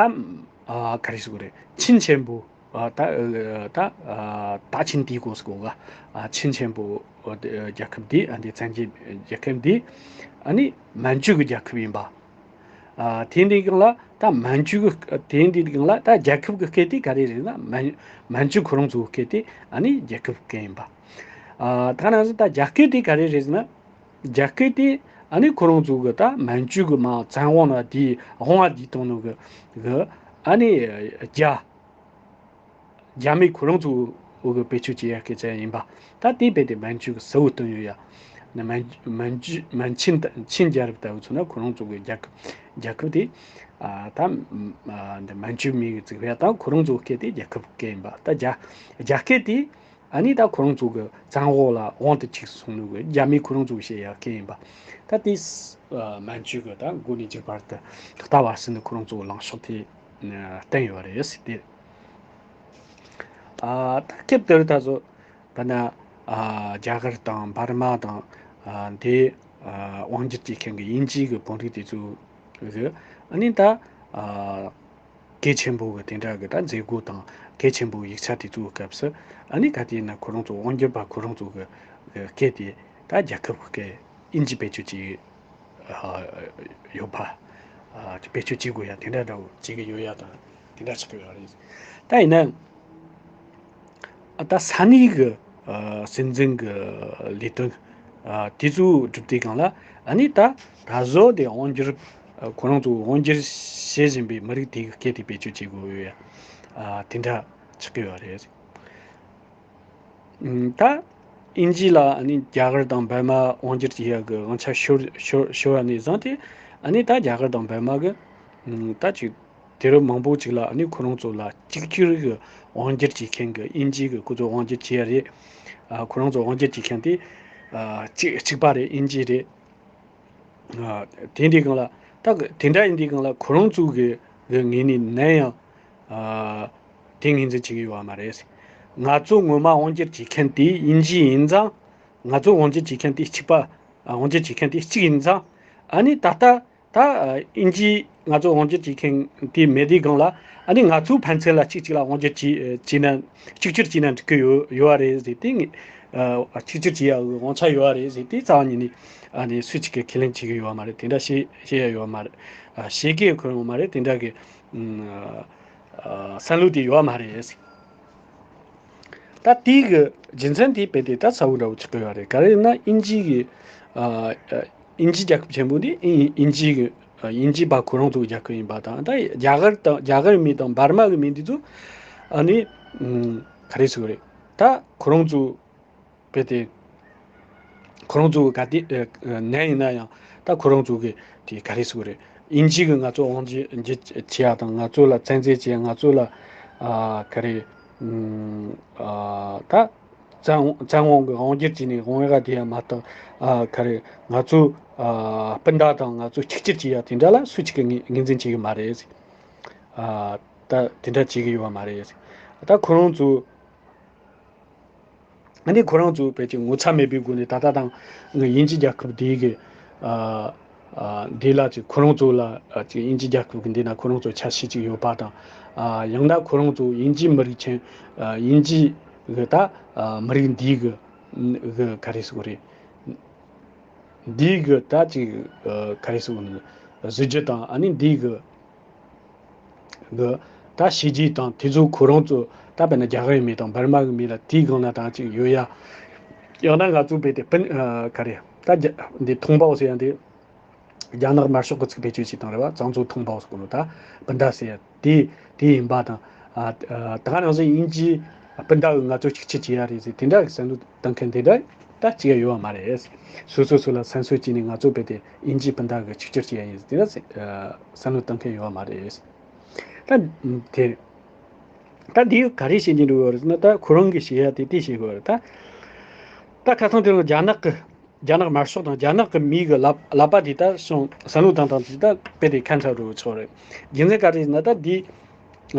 ཨ་ག་རེ་ཟེར་དགོས་རེད། ཆིན་ཆེན་པོ། ཨ་ད་ཨ་ད་ཨ་大清帝国ཟེར་གོ་ག་ཨ་ཆིན་ཆེན་པོ་ཨ་རྒྱལ་ཁབ་འདི། ཨ་འདི་བཙན་རྒྱལ་རྒྱལ་ཁབ་འདི་ཨ་ནི་མན་ཇུ་གི་རྒྱལ་ཁབ་ཡིན་པ། ཨ་དེ་འདི་སྒང་ལ་ད་མན་ཇུ་གི་དེ་འདི་སྒང་ལ་ད་རྒྱལ་ཁབ་ཀྱི་སྐད་དེ་ག་རེ་རེད་ན། མན་མན་ཇུ་ཁོ་རང་ཚོའི་སྐད་དེ་ཨ་ནི་རྒྱལ་ཁབ་སྐད་ཡིན་པ། ཨ་ད་ནང་བཞིན་ད་རྒྱ་སྐད་དེ་ག་རེ་རེད་ན། རྒྱ་སྐད་དེ་ཨ་ནི་ཁོ་རང་ཚོ་གི་ད་མན་ཇུ་གི་མ་བཙན་དབང་ན་དེའི་དབང་བ་དེའི་སྟེང་ནས་གི་གི་ཨ་ནི་རྒྱ་རྒྱ་མི་ཁོ་རང་ཚོ་འོ་གི་བེད་སྤྱོད་བྱེད་ཡ་སྐད་ཆ་ཡིན་པ། ད་དེ་རྦད་དེ་མན་ཇུ་གི་གསལ་བོ་སྟོན་ཡོད་ཡ། ནི་མན་མན་ཇུ་མན་ཆིན་ད་ཆིན་རྒྱལ་རབས་ལྟ་བུ་མཚོན་ན་ཁོ་རང་ཚོ་གི་རྒྱལ་ཁབ་རྒྱལ་ཁབ་དེ་ཨ་ད་ཨ་འདི་མན་ཇུ་མི་གི་བཙུགས་ཡ་དང་ཁོ་རང་ཚོ་གི་སྐད་དེ་རྒྱལ་ཁབ་སྐད་ཡིན་པ། ད་རྒྱ་རྒྱ་སྐད་དེ་ཨ་ནི་ད་ཁོ་རང་ཚོ་གི་བཙན་འོག་ལ་དབང་དུ་བཅུག་སོང་ནོ་གི་རྒྱ་མི་ཁོ་རང་ཚོ་གི་བཤད་ཡ་སྐད་ཡིན་པ། ད་དེ་ཨ་མན་ཇུ་གི་ད་མགོ་ནས་མཇུག་བར་དུ་ལྟ་བ་ཟིན་ནས་ཁོ་རང་ཚོ་གི་ལངས་ཕྱོགས་དེ་ཨ་བསྟན་ཡོད་རེད་ཟེར་ཏེ། ཨ་ད་སྐབས་དེར་ད་གཟོད་ད་ན་ཨ་རྒྱ་གར་དང་འབར་མ་དང་ཨ་དེ་ཨ་དབང་སྒྱུར་བྱེད་མཁན་གྱི་དབྱིན་ཇི་གི་དཔོན་རིགས་དེ་ཚོ་གི་ཨ་ནི་ད་ཨ་གལ་ཆེན་པོ་གི་དེ་འདྲ་གི་ད་མཛད་སྒོ་དང་གལ་ཆེན་པོ་གི་ཡིག་ཆ་དེ་ཚོའི་སྐབས་སུ་ཨ་ནི་ག་དེ་ན་ཁོ་རང་ཚོ་དབང་སྒྱུར་པ་ཁོ་རང་ཚོ་གི་གི་སྐད་དེ་ད་རྒྱལ་ཁབ་ཀྱི་སྐད་དབྱིན་ཇི་བེད་སྤྱོད་བྱེད་ཨ་ཡོད་པ། ཨ་བེད་སྤྱོད་བྱེད་དགོས་ཡ་དེ་འདྲ་འདྲ་བོ་བྱེད་ཀྱི་ཡོད་ཡ་དང་དེ་འདྲ་ཆགས་ཀྱི་ཡོད་རེད། ད་ཡིན་ན་ཨ་ད་ས་གནས་ཀྱི་ཨ་སྲིད་འཛིན་གྱི་ལས་དོན་ཨ་དེ་ཚོ་སྒྲུབ་དུས་སྒང་ལ་ཨ་ནི་ད་ད་གཟོད་དེ་དབང་སྒྱུར་ཨ་ཁོ་རང་ཚོ་དབང་སྒྱུར་བྱེད་བཞིན་པའི་མི་རིགས་དེ་གི་སྐད་དེ་བེད་སྤྱོད་བྱེད་དགོས་ཡ་ཨ་དེ་འདྲ་ཆགས་ཀྱི་ཡོད་རེད། ད་དབྱིན་ཇི་ལ་ཨ་ནི་རྒྱ་གར་དང་འབར་མ་དབང་སྒྱུར་བྱེད་ཡག་གི་དབང་ཆ་ཤོར་ཤོར་ཤོར་བ་ནས་བཟུང་སྟེ་ཨ་ནི་ད་རྒྱ་གར་དང་འབར་མ་གི་ད་ཅིག་དུས་རབས་མང་པོ་ཅིག་ལ་ཨ་ནི་ཁོ་རང་ཚོ་ལ་གཅིག་གྱུར་གི་དབང་སྒྱུར་བྱེད་མཁན་གི་དབྱིན་ཇི་གི་ཁོ་ཚོ་དབང་སྒྱུར་བྱེད་ཡ་རེད། ཨ་ཁོ་རང་ཚོ་དབང་སྒྱུར་བྱེད་མཁན་དེ་ཨ་གཅིག་གཅིག་པ་རེད། དབྱིན་ཇི་རེད། ཨ་དེ་འདྲའི་སྒང་ལ་ད་གི་དེ་འདྲ་ཡིན་དུས་སྒང་ལ་ཁོ་རང་ཚོ་གི་གི་ངོས་ནས་ནམ་ཡང་ཨ་དེ་ངོས་འཛིན་བྱེད་ཀྱི་ཡོད་པ་མ་རེད། ང་ཚོ་ངོ་མ་དབང་སྒྱུར་བྱེད་མཁན་དེ་དབྱིན་ཇི་ཡིན་ཙང་། ང་ཚོ་དབང་སྒྱུར་བྱེད་མཁན་དེ་གཅིག་པ། ཨ་དབང་སྒྱུར་བྱེད་མཁན་དེ་གཅིག་ཡིན་ཙང་། ཨ་ནི་ད་ལྟ་ད་ཨ་དབྱིན་ཇི་ང་ཚོ་དབང་སྒྱུར་བྱེད་མཁན་དེ་མེད་དུས་སྒང་ལ་ཨ་ནི་ང་ཚོའི་ཕན་ཚུན་ལ་གཅིག་གཅིག་ལ་དབང་སྒྱུར་བྱེད་བྱེད་ན་གཅིག་གྱུར་བྱེད་ན་འགྲིག་གི་ཡོད་ཡོད་པ་རེད་ཟེར་ཏེ། ཨ་གཅིག་གྱུར་བྱེད་ཡག་དབང་ཆ་ཡོད་པ་རེད་ཟེར་ཏེ་རྩ་བ་ཉིད་ནས་ཨ་ནི་སུ་གཅིག་གིས་ཁས་ལེན་བྱེད་ཀྱི་ཡོད་པ་མ་རེད། དེ་འདྲ་བཤད་བཤད་ཡ་ཡོད་པ་མ་རེད། ཨ་བཤད་ཀྱི་ཁོ་རང་མ་རེད། དེ་འདྲ་གི་ཨ་ཨ་བསམ་བློ་དེ་ཡོད་པ་མ་རེད། ད་དེའི་གི་རྒྱུ་མཚན་དེ་རྦད་དེ་ད་གསལ་བོ་འདྲ་བོ་ཆགས་ཀྱི་ཡོད་རེད། ག་རེ་ཡིན་ན་དབྱིན་ཇི་གི་ཨ་ཨ་དབྱིན་ཇི་རྒྱལ་ཁབ་ཆེན་པོ་འདི་དབྱིན་དབྱིན་ཇི་གི་ཨ་དབྱིན་ཇི་པ་ཁོ་རང་ཚོའི་རྒྱལ་ཁབ་ཡིན་པ་དང་། ད་རྒྱ་གར་དང་རྒྱ་གར་མི་དང་འབར་མ་གི་མི་འདི་ཚོ་ཨ་ནི་ཨ་ག་རེ་ཟེར་དགོས་རེད། ད་ཁོ་རང་ཚོ་རྦད་དེ་ཁོ་རང་ཚོ་ག་དེ་ཨ་ནས་ཡིན་ན་ཡང་ད་ཁོ་རང་ཚོ་གི་དེ་ག་རེ་ཟེར་དགོས་རེད། དབྱིན་ཇི་གི་ང་ཚོ་དབང་སྒྱུར་བྱེད་ཡ་དང་། ང་ཚོ་ལ་བཙན་འཛུལ་བྱེད་ཡ། ང་ཚོ་ལ་ཨ་ག་རེ་ཨ་ད་བཙན་བཙན་དབང་གི་དབང་སྒྱུར་བྱས་ནས་དབང་ཡ་དེ་ཡ་མ་གཏོགས། ཨ་ག་རེ་ང་ཚོ་ཨ་སྤུན་ཟླ་དང་ང་ཚོ་གཅིག་གྱུར་བྱེད་ཡ་དེ་འདྲ་ལ་སུ་གཅིག་གིས་ངོས་ངོས་འཛིན་བྱེད་གི་མ་རེད། ཨ་ད་དེ་འདྲ་བྱེད་གི་ཡོད་པ་མ་རེད། ད་ཁོ་རང་ཚོ་ ཨ་ནི་ཁོ་རང་ཚོ་ཕལ་ཆེར་ངོ་ཚ་མེད་པའི་སྒོ་ནས་ད་ལྟ་དང་དབྱིན་ཇི་རྒྱལ་ཁབ་དེའི་གི་ཨ་ཨ་འདི་ལ་ཅིག་ཁོ་རང་ཚོ་ལ་ཨ་ཅིག་དབྱིན་ཇི་རྒྱལ་ཁབ་ཀྱི་འདི་ན་ཁོ་རང་ཚོ་ཆ་ཤས་ཅིག་ཡོད་པ་དང་། ཨ་ཡང་ན་ཁོ་རང་ཚོ་དབྱིན་ཇིའི་མི་རིགས་ཆེན། ཨ་དབྱིན་ཇི་གི་ད་ཨ་མི་རིགས་འདིའི་གི་གི་ག་རེ་ཟེར་དགོས་རེད། འདིའི་གི་ད་ཅིག་ཨ་ག་རེ་ཟེར་དགོས་ནི། གཟི་བརྗིད་དང་ཨ་ནི་འདིའི་གི་གི་ད་བྱས་རྗེས་དང་དེ་ཚོ་ཁོ་རང་ཚོ་ད་དཔེར་ན་རྒྱ་གར་གི་མི་དང་འབར་མ་གི་མི་ལ་དེའི་སྒང་ན་ད་ཅིག་ཡོད་ཡ། ཡང་ན་ང་ཚོ་བས་དེ་སྤུན་ཨ་ག་རེ་ད་རྒྱ་འདི་ཐོང་པའོ་ཟེར་ཡ་འདི། རྒྱ་ནག་དམར་ཤོག་གི་ཚིག་བེད་སྤྱོད་བྱས་བཏང་རེད་བ། 藏族同胞 ཟེར་གོ་ནོ་ད་སྤུན་ཟླ་ཟེར་ཡ་དེ་དེ་ཡིན་པ་དང་། ཨ་ཨ་ད་ག་ནང་བཞིན་དབྱིན་ཇིའི་སྤུན་ཟླ་གི་ང་ཚོ་གཅིག་གཅིག་བྱེད་ཡ་རེད་ཟེར་དེ་འདྲ་གི་བསམ་བློ་གཏོང་མཁན་དེ་འདྲ་ད་གཅིག་ཡ་ཡོད་བ་མ་རེད། སོ་སོ་སོ་ལ་སེམས་གསོ་བྱས་ནས་ང་ཚོ་བས་དེ་དབྱིན་ཇིའི་སྤུན་ཟླ་གི་གཅིག་གྱུར་བྱེད་ཡ་ཡིན་ཟེར་དེ་འདྲ་ཨ་བསམ་བློ་གཏོང་མཁན་ཡོད་བ་མ་རེད། ད་དེ་ད་འདི་ག་རེ་བཤད་ཀྱི་འགྲོ་ཡོད་རེད་ཟེར་ན། ད་ཁོ་རང་གི་བཤད་ཡ་དེ་དེ་བཤད་དགོས་རེད་ད། ད་ཁ་སང་དེ་རིང་རྒྱ་ནག་གི་རྒྱ་ནག་དམར་ཤོག་དང་རྒྱ་ནག་གི་མི་གི་ལབ་ལབ་པ་དེ་ད་སོང་བསམ་བློ་བཏང་སྟངས་དེ་ད་དཔེ་དེ་ཁ་མཚར་འགྲོ་ཆོག་རེད། རྒྱུ་མཚན་ག་རེ་ཟེར་ན་ད་འདི་ཨ་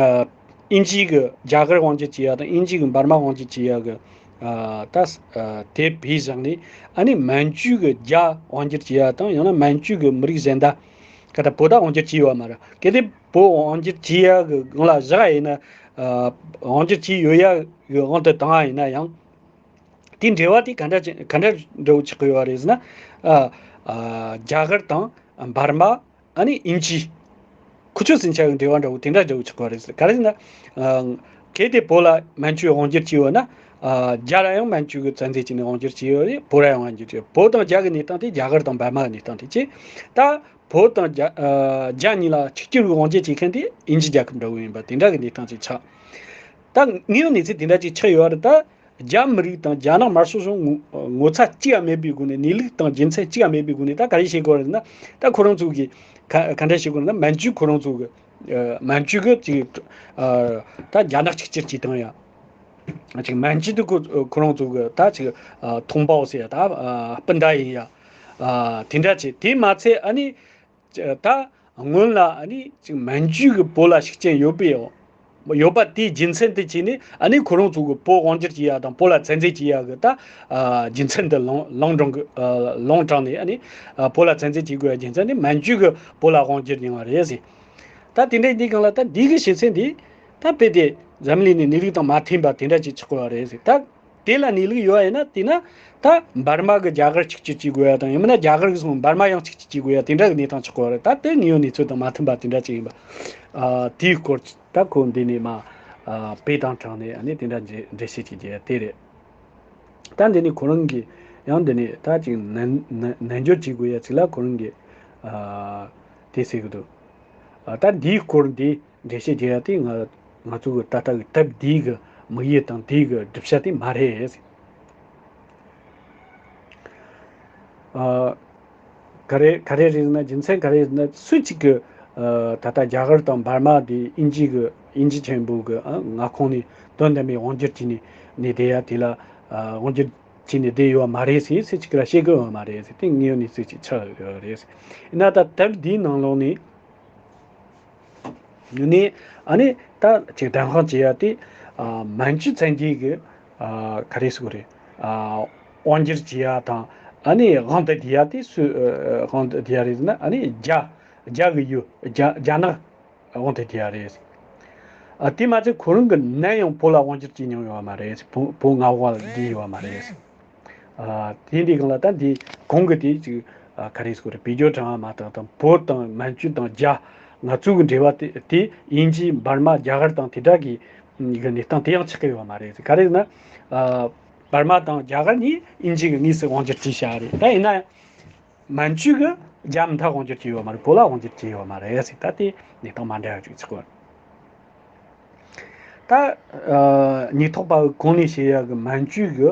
དབྱིན་ཇི་གི་རྒྱ་གར་དབང་སྒྱུར་བྱེད་ཡ་དང་དབྱིན་ཇི་གི་འབར་མ་དབང་སྒྱུར་བྱེད་ཡ་གི་ཨ་ད་ཨ་དེ་བེད་བཞག་ནས་ཨ་ནི་མན་ཇུ་གི་རྒྱ་དབང་སྒྱུར་བྱེད་ཡ་དང་ཡང་ན་མན་ཇུ་གི་མི་རིགས་གཞན་དག་ག་ད་བོད་ད་དབང་སྒྱུར་བྱས་ཡོད་མ་རེད། གལ་ཏེ་བོད་དབང་སྒྱུར་བྱེད་ཡ་གི་སྒང་ལ་བཞག་ཡིན་ན། ཨ་དབང་སྒྱུར་བྱས་ཡོད་ཡ་གི་དབང་དུ་བཏང་བ་ཡིན་ན་ཡང་། དེའི་འབྲེལ་བ་དེ་ག་འདྲ་ཅི་ག་འདྲ་འདྲ་བོ་ཆགས་ཀྱི་ཡོད་རེད་ཟེར་ན། ཨ་ཨ་རྒྱ་གར་དང་འབར་མ་ཨ་ནི་དབྱིན་ཇི། ཁུ་ཆོ་ཟིན་ཆ་གི་འབྲེལ་བ་འདྲ་བོ་དེ་འདྲ་འདྲ་བོ་ཆགས་ཀྱི་ཡོད་རེད་ཟེར། ག་རེ་ཟེར་ན། ཨ་གལ་ཏེ་བོད་ལ་མན་ཇུས་དབང་སྒྱུར་བྱས་ཡོད་ན། ཨ་རྒྱ་ལ་ཡང་མན་ཇུ་གི་བཙན་འཛུལ་བྱས་ནས་དབང་སྒྱུར་བྱས་ཡོད་རེད། བོད་ལ་ཡང་དབང་སྒྱུར་བྱས་ཡོད། བོད་དང་རྒྱ་གི་གནས་སྟངས་དེ་རྒྱ་གར་དང་འབར་མ་གི་གནས་སྟངས་དེ་བྱས། ད་བོད་དང་རྒྱ་ཨ་རྒྱ་གཉིས་ལ་གཅིག་གྱུར་གྱི་དབང་སྒྱུར་བྱེད་མཁན་དེ་དབྱིན་ཇི་རྒྱལ་ཁབ་འདྲ་བོ་ཡིན་པ་དེ་འདྲ་གི་གནས་སྟངས་ཅིག་ཆགས། ད་དངོས་ཡོད་གནས་ཚུལ་དེ་འདྲ་ཅིག་ཆགས་ཡོད་རེད་ད། རྒྱ་མི་རིགས་དང་རྒྱ་ནག་དམར་ཤོག་གཞུང་ངོ་ངོ་ཚ་གཅིག་ཡང་མེད་པའི་སྒོ་ནས་གནས་ལུགས་དང་རྒྱུ་མཚན་གཅིག་ཡང་མེད་པའི་སྒོ་ནས་ད་ག་རེ་བྱེད་དགོས་རེད་ན། ད་ཁོ་རང་ཚོ་གིས་ག་ག་འདྲ་བྱེད་དགོས་རེད་ན། མན་ཇུ་ཁོ་རང་ཚོ་གི་ཨ་མན་ཇུ་གི་ཅིག་ཨ་ད་རྒྱ་ནག་གཅིག་གྱུར་གྱིས་བཏང་ཡ། ཅིག་མན་ཇུ་དེ་ཁོ་ཁོ་རང་ཚོ་གི་ད་ཅིག་ཨ་同胞 ཟེར་ཡ་ད་ཨ་སྤུན་ཟླ་ཡིན་ཡ། ཨ་དེ་འདྲ་བྱས། དེ་མ་ཚད་ཨ་ནི། ད་སྔོན་ལ་ཨ་ནི་ཅིག་མན་ཇུ་གི་བོད་ལ་ཤུགས་རྐྱེན་ཡོད་པའི་ཡོད་པ་དེའི་རྒྱུ་མཚན་དེ་བྱས་ནས་ཨ་ནི་ཁོ་རང་ཚོ་གི་བོད་དབང་སྒྱུར་བྱེད་ཡ་དང་བོད་ལ་བཙན་འཛུལ་བྱེད་ཡ་གི་ད་ཨ་རྒྱུ་མཚན་དེ་ལོང་ལོང་དྲངས་གི་ཨ་ལོང་དྲངས་ནས་ཨ་ནི་ཨ་བོད་ལ་བཙན་འཛུལ་བྱེད་དགོས་ཡ་རྒྱུ་མཚན་ནི་མན་ཇུ་གི་བོད་ལ་དབང་སྒྱུར་ཡིན་པ་རེད་ཟེར། ད་དེ་འདྲ་འདི་སྒང་ལ་ད་འདི་གི་བྱེད་ཚད་འདི་ད་དཔེ་དེ་འཛམ་གླིང་ནས་གནས་ལུགས་དང་མ་མཐུན་པ་དེ་འདྲ་ཅིག་ཆགས་ཡོད་རེད་ཟེར། ད་དེ་ལ་གནས་ལུགས་ཡོད་ཡིན་ན་དེ་ན་ད་འབར་མ་གི་རྒྱ་གར་གཅིག་གྱུར་བྱེད་དགོས་ཡ་དང་། ཡང་མིན་ན་རྒྱ་གར་གི་སོང་འབར་མ་ཡང་གཅིག་གྱུར་བྱེད་དགོས་ཡ་དེ་འདྲ་གི་གནས་སྟངས་ཆགས་ཡོད་རེད། ད་དེ་དངོས་ཡོད་གནས་ཚུལ་དང་མ་མཐུན་པ་དེ་འདྲ་ཅིག་ཡིན་པ། ཨ་དེའི་སྐོར་ད་ཁོ་འདི་ནས་མ་ཨ་དཔེ་དང་དྲངས་ནས་ཨ་ནི་དེ་འདྲ་འགྲེལ་འགྲེལ་བཤད་ཅིག་བརྒྱབ་ཡ་དེ་རེད། ད་འདི་ནས་ཁོ་རང་གིས་ཡང་འདི་ནས་ད་ཅིག་ནན་ནན་ནན་སྦྱོར་བྱེད་དགོས་ཡ་ཅིག་ལ་ཁོ་རང་གིས་ཨ་དེ་ཟེར་གི་འདུག་ཨ་ད་འདིའི་སྐོར་འདི་འགྲེལ་བཤད་རྒྱག་ཡ་དེ་ང་ང་ཚོ་གི་ད་ལྟ་གི་དེབ་འདིའི་གི་དམིགས་ཡུལ་དང་དེའི་གི་སྒྲུབ་བྱ་དེ་མ་རེད། ཨ་ག་རེ་ག་རེ་རེད་ན། རྒྱུ་མཚན་ག་རེ་རེད་ན། སུ་གཅིག་གི་ཨ་ད་ལྟ་རྒྱ་གར་དང་འབར་མ་དེ་དབྱིན་ཇི་གི་དབྱིན་ཇི་ཆེན་པོ་གི་ཨ་མངའ་ཁོངས་ནས་དོན་དམ་པའི་དབང་སྒྱུར་བྱས་ནས་ནས་བསྡད་ཡ་དེ་ལ་ཨ་དབང་སྒྱུར་བྱས་ནས་བསྡད་ཡོད་མ་རེད་ཟེར། སུ་གཅིག་ལ་བཤད་གི་ཡོད་མ་རེད་ཟེར། དེ་དངོས་ཡོད་གནས་ཚུལ་ཅིག་ཆགས་ཡོད་རེད་ཟེར། ཡིན་ན་ད་དེབ་འདིའི་ནང་ལོགས་ནས། ནི་ཨ་ནི་ད་ཅིག་བདེན་དཔང་བྱེད་ཡ་དེ་ཨ་མན་ཇུ་བཙན་རྒྱལ་གྱི་ཨ་ག་རེ་ཟེར་དགོས་རེད། ཨ་དབང་སྒྱུར་བྱེད་ཡ་དང་། ཨ་ནི་དབང་དུ་བསྡུ་ཡ་དེ་སུ་ཨ་དབང་དུ་བསྡུ་ཡ་རེད་ཟེར་ན། ཨ་ནི་རྒྱ་རྒྱ་གི་ཡུལ་རྒྱ་རྒྱ་ནག་དབང་དུ་བསྡུ་ཡ་རེད། ཨ་དེ་མ་ཚད་ཁོ་རང་གི་ནམ་ཡང་བོད་ལ་དབང་སྒྱུར་བྱེད་མྱོང་ཡོད་མ་རེད། བོད་བོད་མངའ་འོག་ལ་བསྡད་ཡོད་མ་རེད། ཨ་དེ་འདི་སྒང་ལ་ད་འདི་གོང་གི་དེ་ཅིག་ཨ་ག་རེ་ཟེར་དགོས་རེད། བེད་སྤྱོད་དྲངས་པ་མ་གཏོགས། ད་བོད་དང་མན་ཇུ་དང་རྒྱ་ང་ཚོ་གི་འབྲེལ་བ་དེ་དེ་དབྱིན་ཇི་འབར་མ་རྒྱ་གར་དང་དེ་འདྲ་གི་གི་གནས་སྟངས་དེ་ཡང་ཆགས་ཀྱི་ཡོད་མ་རེད། ག་རེ་ཟེར་ན། ཨ་འབར་མ་དང་རྒྱ་གར་གཉིས་དབྱིན་ཇི་གི་དངོས་སུ་དབང་སྒྱུར་བྱས་བཞག་རེད། ད་ཡིན་ན་ཡང་མན་ཇུ་གི་རྒྱ་མི་ཐག་དབང་སྒྱུར་བྱས་ཡོད་མ་རེད། བོད་ལ་དབང་སྒྱུར་བྱས་ཡོད་མ་རེད་ཟེར། ད་དེ་གནས་སྟངས་མ་འདྲ་བ་ཅིག་ཆགས་ཀྱི་ཡོད་རེད། ད་ཨ་ཉེན་རྟོག་པ་གི་གོང་ནས་བཤད་ཡག་གི་མན་ཇུ་གི་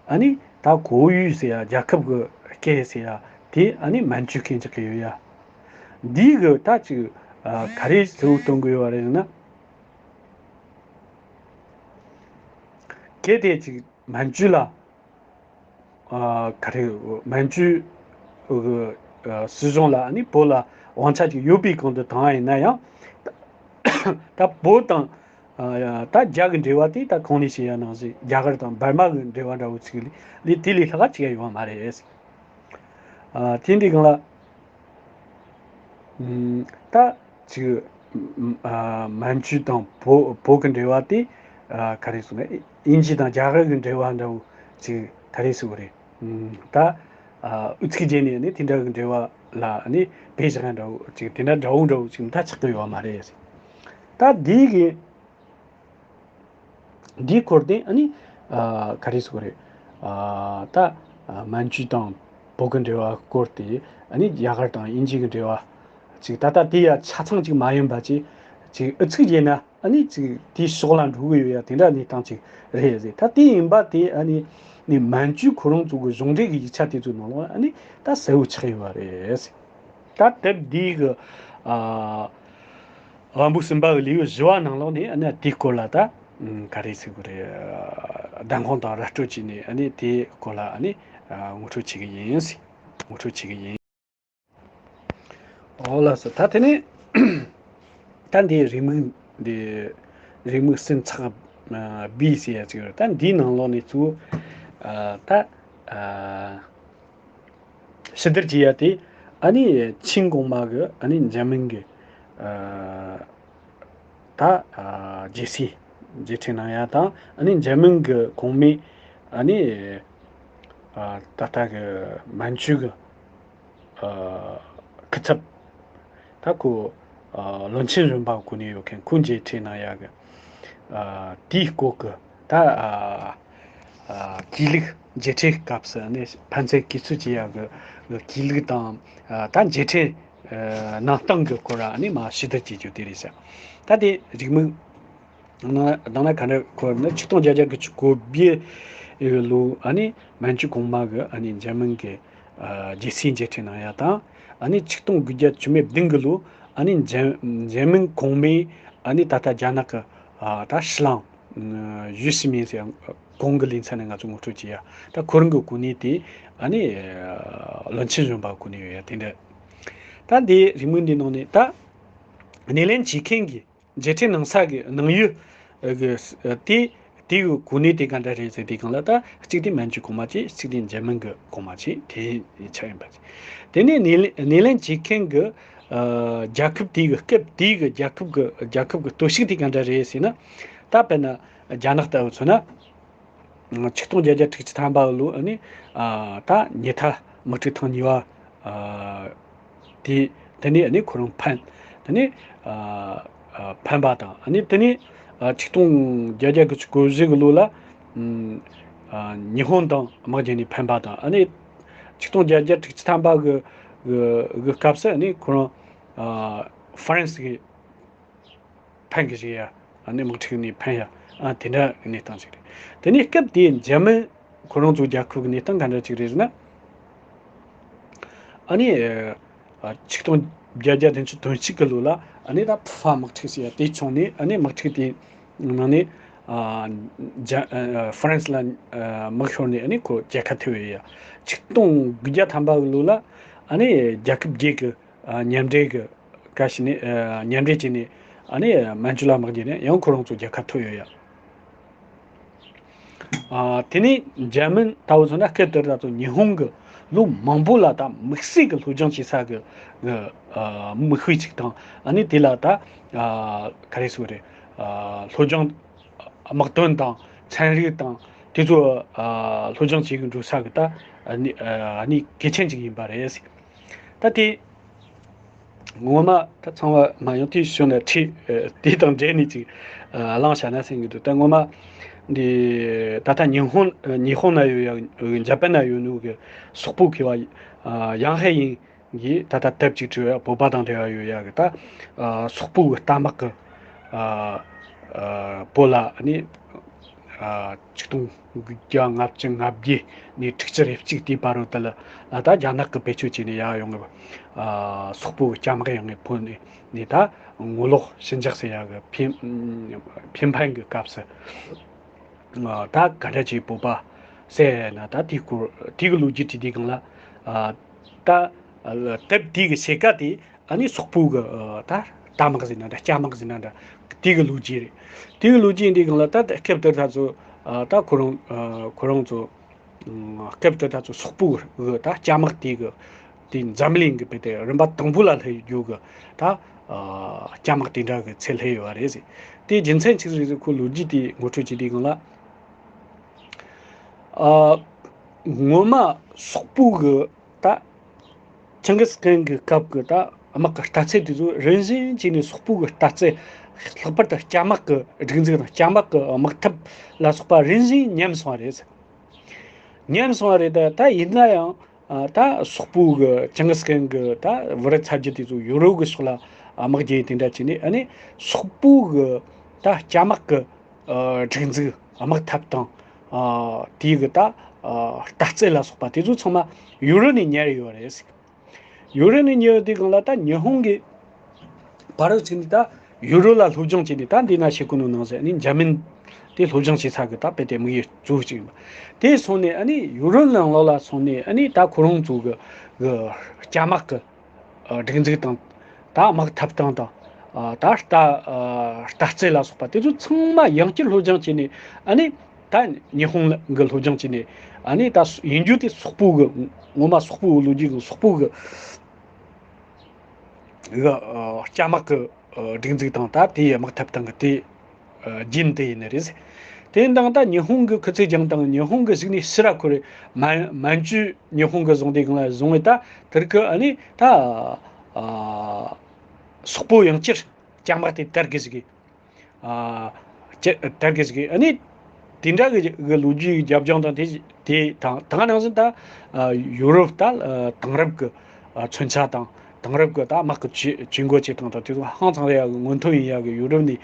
ཨ་ནི་ད་国语 ཟེར་ཡ། རྒྱལ་ཁབ་གི་སྐད་ཟེར་ཡ་དེ་ཨ་ནི་མན་ཇུ་སྐད་ཆགས་ཀྱི་ཡོད་ཡ། འདི་གི་ད་ཅིག་ཨ་ག་རེ་གཙོ་བོ་སྟོན་གི་ཡོད་རེད་ན། གལ་ཏེ་ཅིག་མན་ཇུ་ལ་ཨ་ག་རེ་མན་ཇུ་གི་ཨ་སྲིད་གཞུང་ལ་ཨ་ནི་བོད་ལ་དབང་ཆ་ཅིག་ཡོད་པའི་གོང་དུ་བཏང་བ་ཡིན་ན་ཡང་། ད་བོད་དང་ ཨ་ཡ། ད་རྒྱ་གི་འབྲེལ་བ་དེ་ད་གོང་ནས་བཤད་ཡ་ནང་བཞིན་རྒྱ་གར་དང་འབར་མ་གི་འབྲེལ་བ་འདྲ་བོ་ཅིག་ལས་ལས་དེ་ལས་ལྷག་ག་ཅིག་ཡ་ཡོད་མ་རེད། ཨ་དེ་འདྲའི་སྒང་ལ། ཨུམ། ད་ཅིག་ཨ་མན་ཇུ་དང་བོད་བོད་ཀྱི་འབྲེལ་བ་དེ། ཨ་ག་རེ་ཟེར་ན། དབྱིན་ཇི་དང་རྒྱ་གར་གྱི་འབྲེལ་བ་འདྲ་བོ་ཅིག་ག་རེ་ཟེར་དགོས་རེད། ཨུམ། ད་ཨ་ཨུ་ཚུགས་བརྗེས་ནས་ནི་དེ་འདྲ་གི་འབྲེལ་བ་ལ་ནི་བེད་བཞག་ཡ་འདྲ་བོ་ཅིག་དེ་འདྲ་འདྲ་བོ་འདྲ་བོ་ཅིག་མཐའ་ཆགས་ཀྱི་ཡོད་མ་རེད། ད་འདི་གི་འདིའི་སྐོར་དེ་ཨ་ནི་ཨ་ག་རེ་ཟེར་དགོས་རེད། ཨ་ད་ཨ་མན་ཇུ་དང་བོད་ཀྱི་འབྲེལ་བ་སྐོར་དེ། ཨ་ནི་རྒྱ་གར་དང་དབྱིན་ཇི་གི་འབྲེལ་བ་ཅིག་ད་ལྟ་དེ་ཡ་ཆ་ཚང་ཅིག་མ་ཡིན་པ་ཅིག་ཅིག་ཨུ་ཚུགས་བརྗེས་ན་ཨ་ནི་ཅིག་དེའི་ཕྱོགས་ལ་འགྲོ་གི་ཡོད་ཡ་དེ་འདྲ་གནས་སྟངས་ཅིག་རེད་ཟེར། ད་དེ་ཡིན་པ་དེ་ཨ་ནི་ནི་མན་ཇུ་ཁོ་རང་ཚོ་གི་གཞུང་འབྲེལ་གྱི་ཡིག་ཆ་དེ་ཚོའི་ནང་ལོགས་ཨ་ནི་ད་གསལ་བོ་ཆགས་ཡོད་པ་རེད་ཟེར། ད་དེབ་འདིའི་གི་ཨ་དབང་པོ་གསུམ་པ་གི་ལེའུ་བཞི་བ་ནང་ལོགས་ནས་ཨ་ནི་དེའི་སྐོར་ལ་ད་ཨུམ་ག་རེ་ཟེར་དགོས་རེད། ཨ་ལྡིང་ཁུངས་དང་ར་སྤྲོད་བྱས་ནས་ཨ་ནི་དེའི་སྐོར་ལ་ཨ་ནི་ཨ་ངོ་སྤྲོད་བྱེད་གི་ཡིན་ཟེར། ངོ་སྤྲོད་བྱེད་གི་ཡིན། འོ་ལགས་སོ། ད་དེ་ནས་ད་འདི་རེའུ་མིག་འདི་རེའུ་མིག་སུམ་ཚེག་ཨ་བི་ཟེར་ཡ་ཅིག་ཡོད། ད་འདིའི་ནང་ལོགས་ནས་གཙོ་བོ་ཨ་ད་ཨ་ཞུ་བསྡུར་བྱེད་ཡ་དེ། ཨ་ནི་ཆིང་གོང་མ་གི་ཨ་ནི་འཇར་མན་གི་ཨ་ད་ཨ་རྒྱལ་སྲིད་མཇལ་འཕྲད་གནང་ཡ་དང་། ཨ་ནི་འཇར་མན་གི་གོང་མའི་ཨ་ནི་ཨ་ད་ལྟ་གི་མན་ཇུ་གི་ཨ་སྐུ་ཚབ། ད་ཁོ་ཨ་བློན་ཆེན་གཞོན་པ་གོ་གནས་ཡོད་མཁན་ཁོ་མཇལ་འཕྲད་གནང་ཡ་གི་ཨ་དེའི་སྐོར་གི་ད་ཨ་ཨ་གུས་ལུགས་མཇལ་འཕྲད་སྐབས་སུ་ནི་ཕན་ཚུན་གུས་བསུ་བྱེད་ཡ་གི་གུས་ལུགས་དང་། ཨ་ད་མཇལ་འཕྲད་ཨ་གནང་སྟངས་གི་སྐོར་ཨ་ནི་མར་ཞུ་བསྡུར་བྱེད་རྒྱུ་དེ་རེད་ཟེར། ད་དེ་རེའུ་མིག་ནང་ན་ག་འདྲ་སྐོར་ནི། ཆིག་སྟོང་བརྒྱད་བརྒྱ་དགུ་བཅུ་གོ་བརྒྱད་ལོ་ཨ་ནི་མན་ཇུ་གོང་མ་གི་ཨ་ནི་འཇར་མན་གི་ཨ་རྒྱལ་སྲིད་མཇལ་འཕྲད་གནང་ཡ་དང་། ཨ་ནི་ཆིག་སྟོང་དགུ་བརྒྱ་བཅུ་མེད་བདུན་གི་ལོ་ཨ་ནི་འཇར་འཇར་མན་གོང་མའི་ཨ་ནི་ད་ལྟ་རྒྱ་ནག་གི་ཨ་ད་ཕྱི་གླིང་ཨ་ཞུས་སི་མིན་ཟེར་གོང་གི་ལེ་ཚན་ནས་ང་ཚོ་ངོ་སྤྲོད་བྱེད་ཡ། ད་ཁོ་རང་གི་གོ་གནས་དེ་ཨ་ནི་ཨ་བློན་ཆེན་གཞོན་པ་གོ་གནས་ཡོད་ཡ་དེ་འདྲ། ད་འདི་རེའུ་མིག་འདི་ནང་ནས་ད་སྣེ་ལེན་བྱེད་མཁན་གྱི་མཇལ་འཕྲད་གནང་ས་གི་གནང་ཡུལ་གི་དེ་དེ་གི་གོ་གནས་དེ་ག་འདྲ་རེད་ཟེར་དུས་སྒང་ལ། ད་གཅིག་དེ་མན་ཇུ་གོང་མ་བྱས། གཅིག་དེ་འཇར་མན་གི་གོང་མ་བྱས། དེ་ཆགས་ཡིན་པ་བྱས། དེ་ནས་སྣེ་ལེན་སྣེ་ལེན་བྱེད་མཁན་གི་ཨ་རྒྱལ་ཁབ་དེ་གི་སྐབས་དེ་གི་རྒྱལ་ཁབ་གི་རྒྱལ་ཁབ་གི་སྟོབས་ཤུགས་དེ་ག་འདྲ་རེད་ཟེར་ན། ད་དཔེར་ན་རྒྱ་ནག་ལྟ་བུ་མཚོན་ན། ཆིག་སྟོང་བརྒྱད་བརྒྱ་དྲུག་ཅུ་ཐམ་པ་ལོ་ཨ་ནི་ཨ་ད་ཉི་ཐ་དམག་འཁྲུག་ཐེངས་གཉིས་པ་ཨ་དེ་དེ་ནས་ཨ་ནི་ཁོ་རང་ཕན། དེ་ནས་ཨ་ཨ་ཕན་པ་དང་། ཨ་ནི་དེ་ནས་ཨ་ཆིག་སྟོང་བརྒྱད་བརྒྱ་དགུ་བཅུ་གོ་བཞི་གི་ལོ་ལ་ཨ་ཉི་ཧོང་དང་དམག་བརྒྱུད་ནས་ཕན་པ་དང་། ཨ་ནི་ཆིག་སྟོང་བརྒྱད་བརྒྱ་དྲུག་ཅུ་ཐམ་པ་གི་གི་གི་སྐབས་སུ་ཨ་ནི་ཁོ་རང་ཨ་ཧྥ་རན་སི་གི་ཕན་གི་ཞིག་ཡ། ཨ་ནི་དམག་འཁྲུག་ནས་ཕན་ཡ། ཨ་དེ་འདྲ་གནས་སྟངས་ཤིག་རེད། དེ་ནས་སྐབས་དེའི་འཇར་མན་ཁོ་རང་ཚོ་རྒྱལ་ཁབ་ཀྱི་གནས་སྟངས་ག་འདྲ་ཅིག་རེད་ཟེར་ན། ཨ་ནི་ཨ་ཆིག་སྟོང་བརྒྱད་བརྒྱ་བདུན་ཅུ་དོན་གཅིག་གི་ལོ་ལ་ཨ་ནི་ད་ཕུ་ཧྥ་དམག་འཁྲུག་ཟེར་ཡ་དེ་བྱུང་ནས། ཨ་ནི་དམག་འཁྲུག་དེའི་ནང་ནས་ཨ་རྒྱ་ཨ་ཧྥ་རན་སི་ལ་ཨ་དམག་ཤོར་ནས་ཨ་ནི་ཁོ་རྒྱལ་ཁ་ཐོབ་ཡོད་ཡ། ཆིག་སྟོང་དགུ་བརྒྱ་ཐམ་པ་གི་ལོ་ལ་ཨ་ནི་རྒྱལ་ཁབ་བརྒྱད་ཀྱི་ཨ་མཉམ་འབྲེལ་གྱི་བཀའ་ཞིག་ནས་ཨ་མཉམ་འབྲེལ་བྱས་ནས་ཨ་ནི་མན་ཇུ་ལ་དམག་རྒྱག་ནས་ཡང་ཁོ་རང་ཚོ་རྒྱལ་ཁ་ཐོབ་ཡོད་ཡ། ཨ་དེ་ནས་འཇར་མན་ལྟ་བུ་མཚོན་ན་སྐབས་དེར་ད་ཚོ་ཉི་ཧོང་གི་ལོ་མང་པོ་ལ་ད་དམིགས་བསལ་གྱི་སློབ་སྦྱོང་བྱེད་ས་གི་གི་ཨ་མི་ཤུགས་ཅིག་དང་། ཨ་ནི་དེ་ལ་ད་ཨ་ག་རེ་ཟེར་དགོས་རེད། ཨ་སློབ་སྦྱོང་དམག་དོན་དང་ཚན་རིག་དང་དེ་ཚོ་ཨ་སློབ་སྦྱོང་བྱེད་གི་འགྲོ་ས་གི་ད་ཨ་ནི་ཨ་ནི་གལ་ཆེན་ཅིག་ཡིན་པ་རེད། ད་དེ་ངོ་མ་ད་ཚང་མ་མ་ཡོང་དུས་ཞུ་ན་ཁྲིད་དེ་དང་འབྲེལ་ནས་ཅིག་ཨ་གླེང་བྱ་ན་སེམས་ཀྱི་འདུག་ད་ངོ་མ་འདི་ད་ལྟ་ཉི་ཧོང་ཉི་ཧོང་ན་ཡོད་ཡ་འཇར་པན་ན་ཡོད་ནོ་གི་སོག་པོ་མཁས་པ་ཨ་ཡང་ཧའེ་ཡིན་གྱིས་ད་ལྟ་དེབ་ཅིག་བྲིས་ཡོད་ཡ། བོད་པ་དང་འབྲེལ་བ་ཡོད་ཡ་གི་ད་ཨ་སོག་པོ་གི་རྟ་དམག་གི་ཨ་ཨ་བོད་ལ་ནི་ཨ་ཆིག་སྟོང་དགུ་བརྒྱ་ལྔ་བཅུ་ང་བརྒྱད་ནས་དྲུག་ཅུ་རེ་གཅིག་དེའི་བར་དུ་ལ་ད་རྒྱ་ནག་གིས་བེད་སྤྱོད་བྱས་ནས་ཡར་ཡོང་གི་ཨ་སོག་པོ་གི་སྐྱ་དམག་ཡང་ངས་བོད་ནས་ནས་ད་ངོ་ལོག་ཞི་འཇགས་ཟེར་ཡ་གི་ཕན་ཕན་ཕན་གི་སྐབས་སུ་ཨ་ད་ག་འདྲ་ཅིག་བོད་པ་ཟེར་ན། ད་དེའི་སྐོར་དེ་གི་ལོ་རྒྱུས་བྲིས་དུས་སྒང་ལ་ཨ་ད་ཨ་དེབ་དེ་གི་ཕྱེད་ཀ་དེ་ཨ་ནི་སོག་པོ་གི་ཨ་ད་ རྟ་དམག་ཟེར་ན་འདྲ། སྐྱ་དམག་ཟེར་ན་འདྲ། དེ་གི་ལོ་རྒྱུས་རེད། དེ་གི་ལོ་རྒྱུས་འདི་སྒང་ལ་ད་སྐབས་དེར་ད་ཚོ་ད་ཁོ་རང་ཁོ་རང་ཚོ་སྐབས་དེར་ད་ཚོ་སོག་པོ་གི་ད་སྐྱ་དམག་དེ་གི་དེ་འཛམ་གླིང་གི་བོད་དེ་རིམ་པ་དང་པོ་ལ་སླེབས་རྒྱུ་གི་ད་སྐྱ་དམག་དེ་འདྲ་གི་ཚད་སླེབས་ཡོད་པ་རེད་ཟེར། དེ་རྒྱུ་མཚན་ཆི་ཟིག་རེད་ཟེར། ཁོ་ལོ་རྒྱུས་དེ་ངོ་སྤྲོད་བྱེད་དུས་སྒང་ལ། ཨ། ངོ་མ་སོག་པོ་གི་ད་ཆིང་གིས་ཁན་གི་སྐབས་གི་ད་དམག་གི་རྟ་ཚད་དེ་ཚོ་རིམ་བཞིན་བྱས་ནས་སོག་པོ་གི་རྟ་རྩལ། ལྷག་པར་དུ་སྐྱ་དམག་གི་སྒྲིག་འཛུགས་དང་སྐྱ་དམག་གི་དམག་འཐབ་ལ་སོགས་པ་རིམ་བཞིན་ཉམས་སོང་བ་རེད། ཉམས་སོང་བ་རེད། ད་ད་ཡིན་ན་ཡང་ད་སོག་པོ་གི་ཆིང་གིས་ཁན་གི་ད་བུ་ར་ཚ་རྒྱུད་དེ་ཚོ་ཡུ་རོབ་གི་ཕྱོགས་ལ་དམག་རྒྱག་དེ་འདྲ་བྱས་ནས། ཨ་ནི་སོག་པོ་གི་ད་སྐྱ་དམག་གི་ཨ། སྒྲིག་འཛུགས་དམག་འཐབ་སྟངས། ཨ། དེའི་གི་ད་ཨ། རྟ་རྩལ་ལ་སོགས་པ་དེ་ཚོ་ཚང་མ་ཡུ་རོབ་ནས་ཉར་ཡོད་རེད། ཡུ་རོབ་ནས་ཉར་ཡོད་དུས་སྒང་ལ་ད་ཉི་ཧོང་གི་ཕ་རོལ་ཕྱིན་ནས་ད་ཡུ་རོབ་ལ་སློབ་སྦྱོང་བྱས་ནས། ད་འདི་ན་བཤད་གོ་ནོ་ནང་བཞིན་ཨ་ནི་འཇར་མན་དེ་སློབ་སྦྱོང་བྱེད་ས་གི་ད་དཔེ་དེ་དམིགས་ཡུལ་གཙོ་བོ་གཅིག་ཡིན་པ། དེ་སོང་ནས་ཨ་ནི་ཡུ་རོབ་ནང་ལོགས་ལ་སོང་ནས། ཨ་ནི་ད་ཁོ་རང་ཚོ་གི་གི་སྐྱ་དམག་གི་ཨ། སྒྲིག་འཛུགས་དང་། ད་དམག་འཐབ་སྟངས་དང་། ཨ། ད་རྟ་ཨ། རྟ་རྩལ་ལ་སོགས་པ་དེ་ཚོ་ཚང་མ་ཡང་བསྐྱར་སློབ་སྦྱོང་བྱས་ནས། ཨ་ནི་ད་ཉི་ཧོང་གི་སློབ་སྦྱོང་བྱས་ནས། ཨ་ནི་ད་ཡིན་རྒྱུ་དེ་སོག་པོ་གི། ངོ་མ་སོག་པོ་གི་ལོ་རྒྱུས་གི་སོག་པོ་གི་གི་ཨ། སྐྱ་དམག་གི་ཨ། སྒྲིག་འཛུགས་དང་། ད་དེའི་དམག་འཐབ་སྟངས་གི་དེ་ཨ། རྒྱུན་དེ་ཡིན་ནི་རེད། དེ་དང་ད་ཉི་ཧོང་གི་ཁུ་ཚུར་སྦྱངས་དང་། ཉི་ཧོང་གི་གཞུག་ནས་ཕྱིར་ར་ཁོ་རེ་མན་མན་ཇུ་ཉི་ཧོང་གི་བཟུང་དུས་སྒང་ལ་བཟུང་བས། ད་དེར་གི་ཨ་ནི་ད་ཨ། སོག་པོ་ཡང་བསྐྱར་སྐྱ་དམག་དེ་དར་གི་ཟིག་གི། ཨ། ཀྱ་དར་གི་ཟིག་གི། ཨ་ནི་དེ་འདྲ་གི་གི་ལོ་རྒྱུས་རྒྱབ་ལྗོངས་དང་། དེ་དེ་དང་དེ་ག་ནང་བཞིན་ད་ཨ། ཡུ་རོབ་ད་ཨ། དེང་རབས་གི་ཨ། མཚོན་ཆ་དང་། དེང་རབས་གི་ད་དམག་གི་ཇུས་ཇུས་འགོད་བྱེད་སྟངས་དང་། དེ་ཚོ་ཧང་སང་ཡག་གི་སྔོན་ཐོན་ཡིན་ཡག་གི། ཡུ་རོབ་ནས་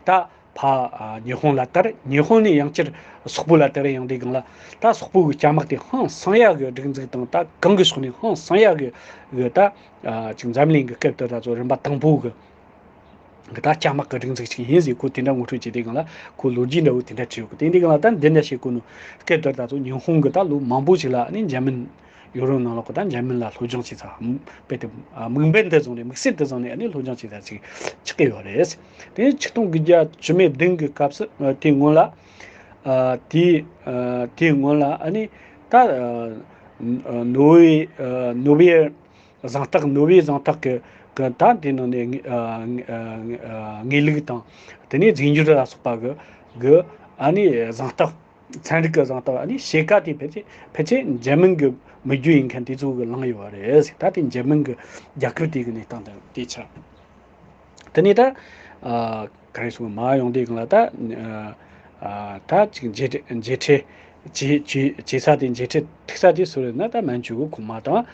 ད་ཕ་ཨ། ཉི་ཧོང་ལ་དར། ཉི་ཧོང་ནས་ཡང་བསྐྱར་སོག་པོ་ལ་དར་ཡོང་དུས་སྒང་ལ། ད་སོག་པོ་གི་སྐྱ་དམག་དེ་ཧང་སང་ཡག་གི་སྒྲིག་འཛུགས་དང་། ད་གང་གི་ཕྱོགས་ནས་ཧང་སང་ཡག་གི་གི་ད་ཨ། ཅིག་འཛམ་གླིང་གི་སྐབས་དེར་ད་ཚོ་རིམ་པ་དང་པོ་གི་གི་ད་སྐྱ་དམག་གི་སྒྲིག་འཛུགས་ཅིག་ཡིན་ཟེར། ཁོ་དེ་འདྲ་ངོ་སྤྲོད་བྱེད་དུས་སྒང་ལ་ཁོ་ལོ་རྒྱུས་འདྲ་བོ་དེ་འདྲ་བྲིས་ཡོད་གི། དེ་འདི་སྒང་ལ་ད་འདི་འདྲ་བཤད་གོ་ནོ། སྐབས་དེར་ད་ཚོ་ཉི་ཧོང་གི་ད་ལོ་མང་པོ་ཞིག་ལ་ཨ་ནི་འཇར་མན། ཡུ་རོབ་ནང་ལོགས་གི་ད་འཇར་མན་ལ་སློབ་སྦྱོང་བྱེད་ས། དཔེ་དེ་དམིགས་འབེན་དེ་བཟུང་ནས། དམིགས་བསལ་དེ་བཟུང་ནས་ཨ་ནི་སློབ་སྦྱོང་བྱེད་ས་ཅིག་ཆགས་ཀྱི་ཡོད་རེད། དེ་ཆིག་སྟོང་དགུ་བརྒྱ་བཅུ་མེད་བདུན་གི་སྐབས་སུ། ཨ། དེའི་སྔོན་ལ། ཨ། དེའི་ཨ། དེའི་སྔོན་ལ་ཨ་ནི་ད་ཨ། ནོ་ཝེ། ཨ། ནོ་ཝེ་གཟེངས་རྟགས། ནོ་ཝེ་གཟེངས་རྟགས་ཀྱི་གི་ད་དེ་ནང་ནས་ཨ། ཨ། ཨ། དངོས་ལུགས་དང་། དེ་ནས་རྫས་འགྱུར་ལ་སོགས་པ་གི་གི་ཨ་ནི་གཟེངས་རྟགས། ཚན་རིག་གི་གཟེངས་རྟགས། ཨ་ནི་ཕྱེད་ཀ་དེ་ཕལ་ཆེར་ཕལ་ཆེར་འཇར་མན་གི་མི་རྒྱུ་ཡིན་མཁན་དེ་ཚོ་གི་བླངས་ཡོད་པ་རེད། ད་དེ་འཇར་མན་གི་རྒྱལ་ཁབ་དེ་གི་གནས་སྟངས་དང་དེ་ཆགས། དེ་ནས་ད་ཨ། ག་རེ་ཟེར། མར་ཡོང་དུས་སྒང་ལ་ད་ཨ། ད་ཅིག་མཇལ་མཇལ་འཕྲད་བྱེད་བྱེད་བྱེད་ས་དེ། མཇལ་འཕྲད་ཐུག་ས་དེ་སུ་རེད་ན། ད་མན་ཇུ་གི་གོང་མ་དང་།